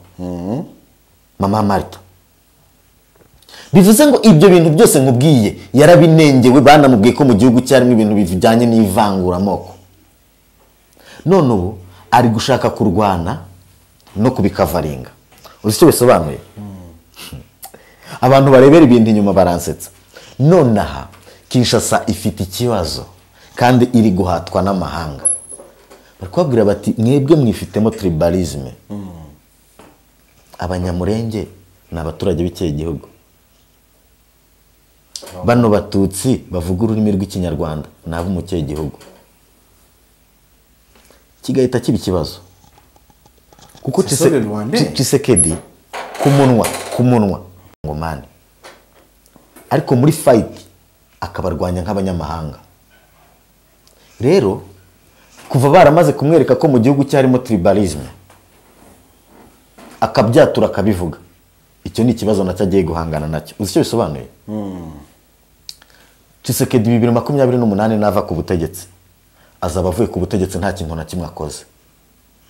mama Martha. Bivuze ngo ibyo bintu byose nkubwiye yarabinengewe, banamubwiye ko mu gihugu cyarimo ibintu bijyanye n'ivanguramoko. None ubu ari gushaka kurwana no kubikavaringa. Uzi icyo bisobanuye? Abantu barebera ibintu inyuma baransetsa. Nonaha Kinshasa ifite ikibazo kandi iri guhatwa n'amahanga. Bari kubabwira bati mwebwe mwifitemo tribalisme. Abanyamurenge ni abaturage b'ikihe gihugu? Bano batutsi bavuga ururimi rw'ikinyarwanda ni abo mu kihe gihugu? Kigahita kiba ikibazo. Kuko Tshisekedi ku munwa ngomani, ariko muri fight akabarwanya nk'abanyamahanga. Rero kuva baramaze kumwereka ko mu gihugu cyarimo tribalisme, akabyatura akabivuga, icyo ni ikibazo nacyo agiye guhangana nacyo. Uzi icyo bisobanuye? Tshisekedi 2028 nava ku butegetsi, azaba avuye ku butegetsi nta kintu na kimwe akoze.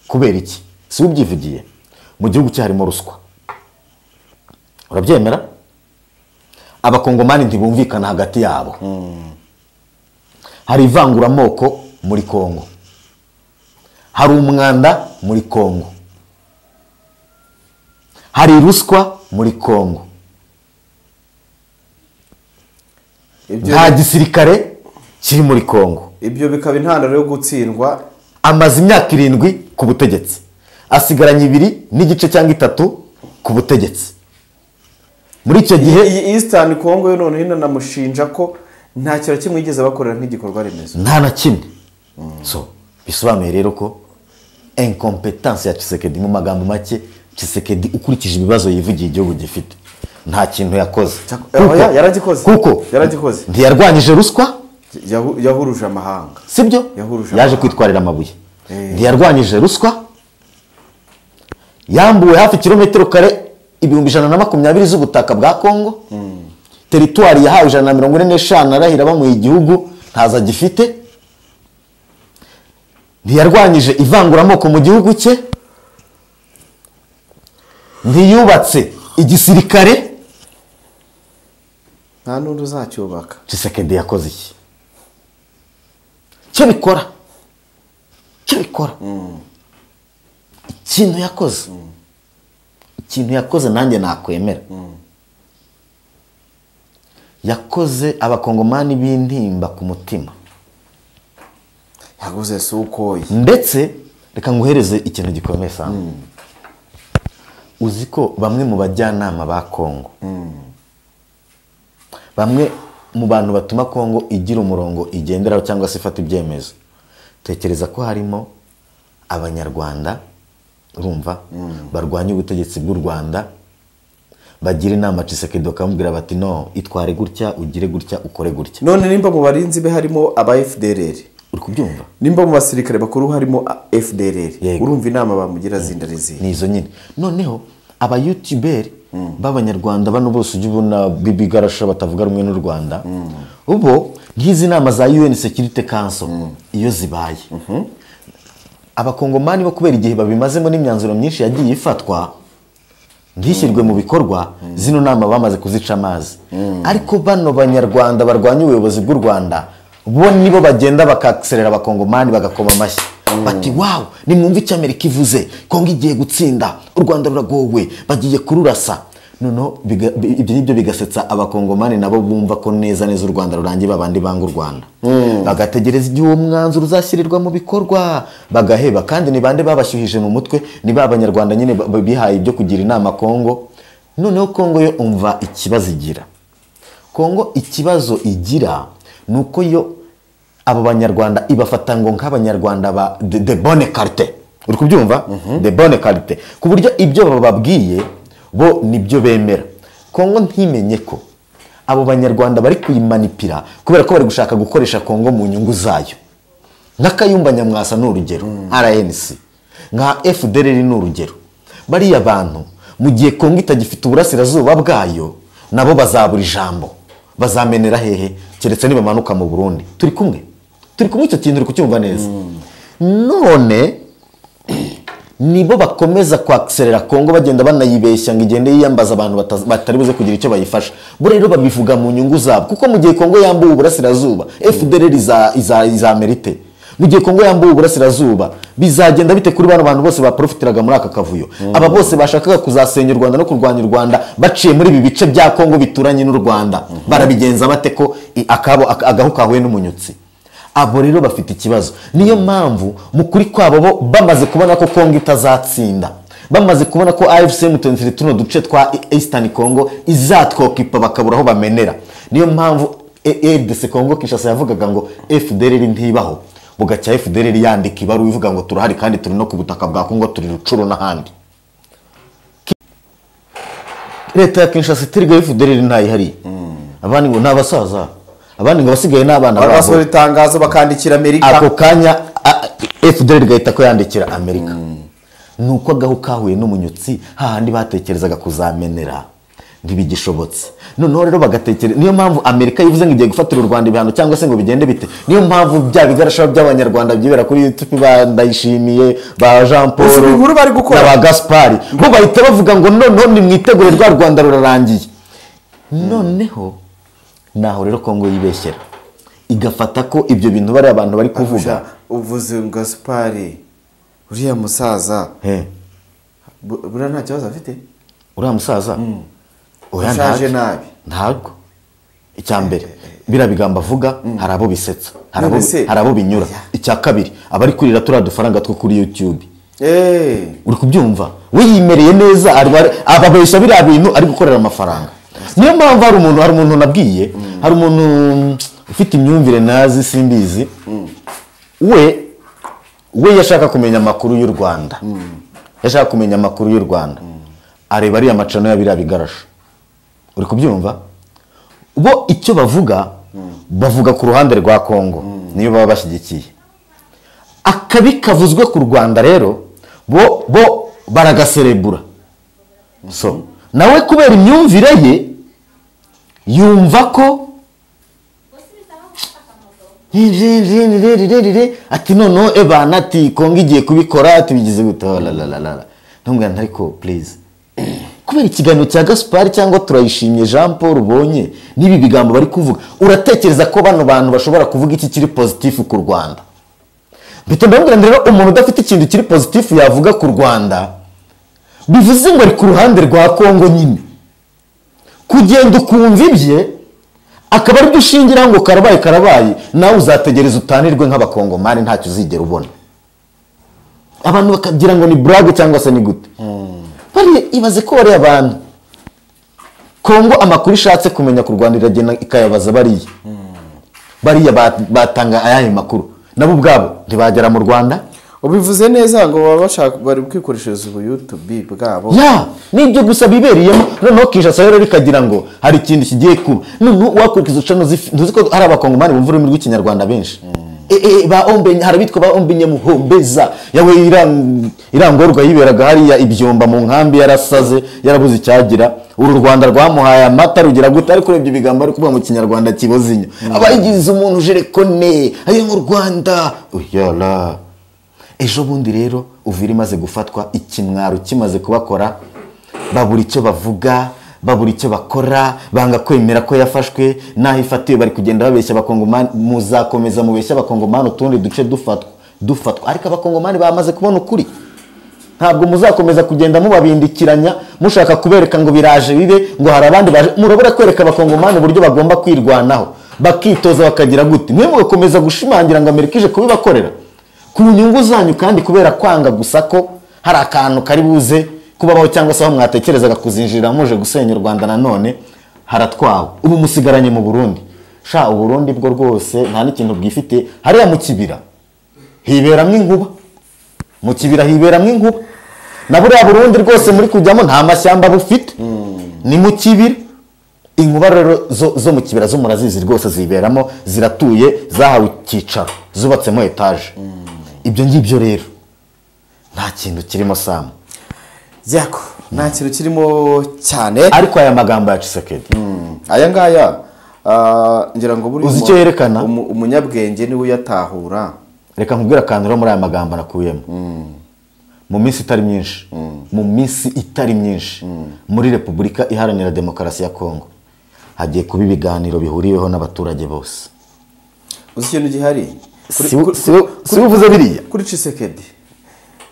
Kubera iki? Si ubyivugiye, mu gihugu cyarimo ruswa. Urabyemera? Abakongomani ntibumvikana hagati yabo. Hari ivanguramoko muri Kongo, hari umwanda muri Kongo, hari ruswa muri Kongo, nta gisirikare kiri muri Kongo. Ibyo bikaba intandaro yo gutsindwa. Amaze imyaka 7 ku butegetsi, asigaranye 2.5 cyangwa 3 ku butegetsi. Muri icyo gihe iyi Eastern Congo yo none inamushinja ko nta kintu kimwe yigeze bakorera nk'igikorwa remezo, nta na kimwe. So bisobanuye rero ko incompetence ya Tshisekedi, mu magambo make, Tshisekedi ukurikije ibibazo yivugiye igihugu gifite, nta kintu yakoze. Yaragikoze. Kuko yaragikoze, ntiyarwanyije ruswa, yahuruje amahanga, sibyo? Yaje kwitwarira amabuye. Ntiyarwanyije ruswa, yambuwe hafi kilometero kare 120,000 z'ubutaka bwa Kongo. Teritwari yahawe 145 arahira bamuha igihugu ntaza gifite. Ntiyarwanyije ivanguramoko mu gihugu cye, ntiyubatse igisirikare, nta n'undi uzacyubaka. Tshisekedi yakoze iki? Cyo bikora, cyo bikora. Ikintu yakoze, ikintu yakoze nanjye nakwemera. Yakoze abakongomani b'intimba ku mutima. Yaguze sukoyi. Ndetse reka nguhereze ikintu gikomeye sana. Uzi ko bamwe mu bajyanama ba Kongo, bamwe mu bantu batuma Kongo igira umurongo igenderaho cyangwa se ifata ibyemezo, tekereza ko harimo abanyarwanda, urumva, barwanya ubutegetsi bw'u Rwanda, bagira inama Tshisekedi bakamubwira bati no, itware gutya, ugire gutya, ukore gutya. None nimba mu barinzi be harimo aba FDLR, uri kubyumva? Nimba mu basirikare bakuru harimo FDLR, urumva inama bamugira zindarizi ni izo nyine. Noneho aba YouTuber b'abanyarwanda bano bose ujya ubona bibigarasha batavuga rumwe n'u Rwanda, ubo nk'izi nama za UN Security Council iyo zibaye, abakongomani bo kubera igihe babimazemo n'imyanzuro myinshi yagiye ifatwa ntishyirwe mu bikorwa, zino nama bamaze kuzica amazi. Ariko bano banyarwanda barwanya ubuyobozi bw'u Rwanda bo nibo bagenda bakaserera abakongomani bagakoma amashyi bati wow, nimwumve icyo Amerika ivuze, Kongo igiye gutsinda, u Rwanda ruragowe, bagiye kururasa. Noneho ibyo ngibyo bigasetsa abakongomani nabo bumva ko neza neza u Rwanda rurangiye, babandi banga u Rwanda bagategereza igihe uwo mwanzuro uzashyirirwa mu bikorwa bagaheba. Kandi ni bande babashyuhije mu mutwe? Ni ba banyarwanda nyine bihaye ibyo kugira inama Kongo. Noneho Kongo yo umva ikibazo igira. Kongo ikibazo igira ni uko yo abo banyarwanda ibafata ngo nk'abanyarwanda ba de bonne qualité, uri kubyumva? De bonne qualité, ku buryo ibyo bababwiye bo nibyo bemera. Kongo ntimenye ko abo banyarwanda bari kuyimanipira kubera ko bari gushaka gukoresha Kongo mu nyungu zayo. Nka Kayumba Nyamwasa ni urugero, RNC, nka FDLR ni urugero. Bariya bantu mu gihe Kongo itagifite uburasirazuba bwayo nabo bazabura ijambo, bazamenera hehe? Keretse nibamanuka mu Burundi. Turi kumwe, turi kumwe, icyo kintu uri kucyumva neza. None nibo bakomeza kwakserera Kongo, bagenda banayibeshya ngo igende yiyambaza abantu batari buze kugira icyo bayifasha. Bo rero babivuga mu nyungu zabo, kuko mu gihe Kongo yambuwe uburasirazuba FDLR izamerite. Mu gihe Kongo yambuwe uburasirazuba bizagenda bite kuri bano bantu bose baprofitiraga muri aka kavuyo? Aba bose bashakaga kuzasenya u Rwanda no kurwanya u Rwanda baciye muri ibi bice bya Kongo bituranye n'u Rwanda, barabigenza bate ko akabo agahu kahuye n'umunyutsi? Abo rero bafite ikibazo. Niyo mpamvu mu kuri kwabo bo bamaze kubona ko Kongo itazatsinda, bamaze kubona ko AFC M23 tuno duce twa Eastern Congo izatwokipa bakabura aho bamenera. Niyo mpamvu RDC Congo Kinshasa yavugaga ngo FDLR ntibaho, bugacya FDLR yandika ibaruwa ivuga ngo turahari kandi turi no ku butaka bwa Kongo, turi Rucuru n'ahandi. Leta ya Kinshasa itirwa FDLR ntayihari. Abandi ngo n'abasaza, abandi ngo basigaye n'abana babo. Basohora itangazo bakandikira Amerika. Ako kanya FDLR igahita ko yandikira Amerika. Nuko agahu kahuye n'umunyutsi hahandi batekerezaga kuzamenera ntibigishobotse. Noneho rero bagatekereza, niyo mpamvu Amerika yivuze ngo igiye gufatira u Rwanda ibihano cyangwa se ngo bigende bite. Niyo mpamvu bya bigarasha by'abanyarwanda byibera kuri YouTube ba Ndayishimiye, ba Jean Paul bari gukora na ba Gaspard, bo bahita bavuga ngo noneho nimwitegure rwa Rwanda rurarangiye. Noneho naho rero Kongo yibeshyera igafata ko ibyo bintu bari abantu bari kuvuga. Uvuze Gaspard uriya musaza buriya nta kibazo afite? Uriya musaza oya ashaje nabi ntabwo. Icya mbere biriya bigambo avuga hari abo bisetsa, hari abo binyura. Icya kabiri abari kurira turiya dufaranga two kuri YouTube, uri kubyumva? We yimereye neza, ababeshya biriya bintu ari gukorera amafaranga. Niyo mpamvu hari umuntu nabwiye, hari umuntu ufite imyumvire nazi simbizi, we yashaka kumenya amakuru y'u Rwanda, yashaka kumenya amakuru y'u Rwanda, areba ariya macano ya biriya bigarasha, uri kubyumva? Bo icyo bavuga bavuga ku ruhande rwa Kongo, niyo baba bashyigikiye. Akabi kavuzwe ku Rwanda rero bo baragaserebura. So nawe kubera imyumvire ye yumva ko ati noneho ebana ati Kongo igiye kubikora ati bigize gute la. Ntumbwira ariko please, kubera ikiganiro cya Gaspard cyangwa Turayishimye Jean Paul ubonye n'ibi bigambo bari kuvuga, uratekereza ko bano bantu bashobora kuvuga iki kiri positif ku Rwanda? Mpita ndamubwira rero umuntu udafite ikintu kiri positif yavuga ku Rwanda bivuze ngo ari ku ruhande rwa Kongo nyine. Kugenda ukumva ibye akaba ari byo ushingira ngo karabaye karabaye, nawe uzategereza utanirwe nk'abakongomani ntacyo uzigera ubona. Abantu bakagira ngo ni blague cyangwa se ni gute. Bari ibaze ko bari abantu Kongo amakuru ishatse kumenya ku Rwanda iragenda ikayabaza bariya. Bariya batanga ayahe makuru, nabo ubwabo ntibagera mu Rwanda. Ubivuze neza ngo baba bashaka bari kwikoreshereza ubu YouTube bwabo. Ya, nibyo gusa biberiyemo. Noneho Kinshasa rero bikagira ngo hari ikintu kigiye kuba. Noneho wakurikiza ucano ntuzi ko hari abakongomani bumva ururimi rw'ikinyarwanda benshi. Ba ombe hari bitwa ba ombe nyamuhombeza yawe irangorwa yiberaga hariya ibyomba mu nkambi yarasaze yarabuze icyagira. Uru Rwanda rwamuhaye amata rugira gute, ariko urebye ibigambo ari kuvuga mu kinyarwanda kibozinyo. Abayigize umuntu jerekone ayo mu Rwanda. Uyala. Ejo bundi rero Uvira imaze gufatwa, ikimwaro kimaze kubakora, babura icyo bavuga, babura icyo bakora, banga kwemera ko yafashwe. Naho ifatiwe bari kugenda babeshya abakongomani, muzakomeza mubeshya abakongomani utundi duce dufatwa. Ariko abakongomani bamaze kubona ukuri. Ntabwo muzakomeza kugenda mubabindikiranya mushaka kubereka ngo biraje bibe, ngo hari abandi baje. Murabura kwereka abakongomani uburyo bagomba kwirwanaho, bakitoza bakagira gute. Mwe mugakomeza gushimangira ngo Amerika ije kubibakorera ku nyungu zanyu, kandi kubera kwanga gusa ko hari akantu kari buze kubabaho cyangwa se aho mwatekerezaga kuzinjirira muje gusenya u Rwanda nanone haratwawe. Ubu musigaranye mu Burundi. Sha Uburundi bwo rwose nta n'ikintu bwifite. Hariya mu kibira hiberamwe inkuba, mu kibira hiberamwe inkuba. Na buriya Burundi rwose muri kujyamo nta mashyamba bufite, ni mu kibira. Inkuba rero zo mu kibira zo murazizi rwose, ziberamo, ziratuye, zahawe icyicaro, zubatsemo etaje. Ibyo ngibyo rero nta kintu kirimo Sam. Yako nta kintu kirimo cyane. Ariko aya magambo ya Tshisekedi aya ngaya ngira ngo buri uzi icyo yerekana, umunyabwenge niwe uyatahura. Reka nkubwire akantu muri aya magambo nakuyemo. Mu minsi itari myinshi, mu minsi itari myinshi, muri Repubulika Iharanira Demokarasi ya Kongo hagiye kuba ibiganiro bihuriweho n'abaturage bose. Uzi ikintu gihari? Si uvuze biriya kuri Tshisekedi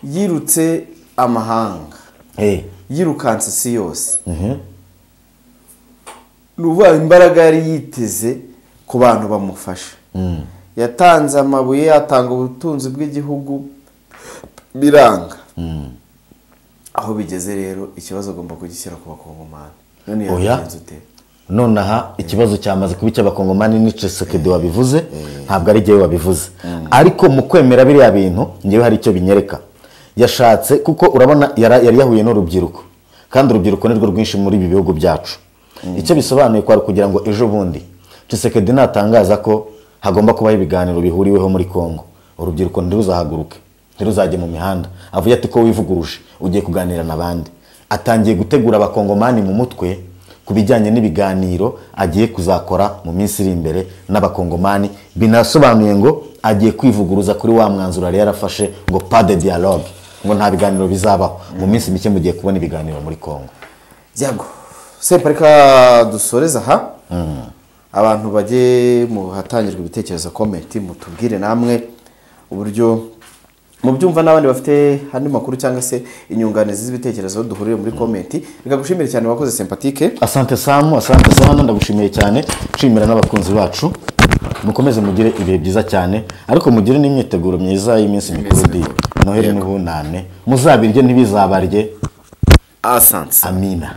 yirutse amahanga, yirukanse si yose. Nuvuga imbaraga yari yiteze ku bantu bamufasha. Yatanze amabuye, yatanga ubutunzi bw'igihugu, biranga. Aho bigeze rero ikibazo agomba kugishyira ku bakongomani. None yabigenze ute? Nonaha ikibazo cyamaze kuba icy'abakongomani ni Tshisekedi wabivuze, ntabwo ari jyewe wabivuze. Ariko mu kwemera biriya bintu ngewe hari icyo binyereka. Yashatse kuko urabona yari yahuye n'urubyiruko, kandi urubyiruko nirwo rwinshi muri ibi bihugu byacu. Icyo bisobanuye kwari kugira ngo ejo bundi Tshisekedi natangaza ko hagomba kubaho ibiganiro bihuriweho muri Kongo, urubyiruko ntiruzahaguruke, ntiruzajye mu mihanda avuye ati ko wivuguruje ugiye kuganira n'abandi. Atangiye gutegura abakongomani mu mutwe ku bijyanye n'ibiganiro agiye kuzakora mu minsi iri imbere n'abakongomani. Binasobanuye ngo agiye kwivuguruza kuri wa mwanzuro yari yarafashe ngo pas de dialogue, ngo nta biganiro bizabaho. Mu minsi mike mugiye kubona ibiganiro muri Kongo. Yago Semparika dusoreza aha. Abantu bajye mu hatangirwa ibitekerezo, comment, mutubwire namwe uburyo mubyumva, n'abandi bafite andi makuru cyangwa se inyunganizi z'ibitekerezo duhurire muri comment. Reka gushimira cyane wakoze Sympatique. Asante Sam, asante sana, ndagushimiye cyane. Nshimira n'abakunzi bacu. Mukomeze mugire ibihe byiza cyane, ariko mugire n'imyiteguro myiza y'iminsi mikuru di Noheli n'ubunane. Muzabirye ntibizabarye. Asante. Amina.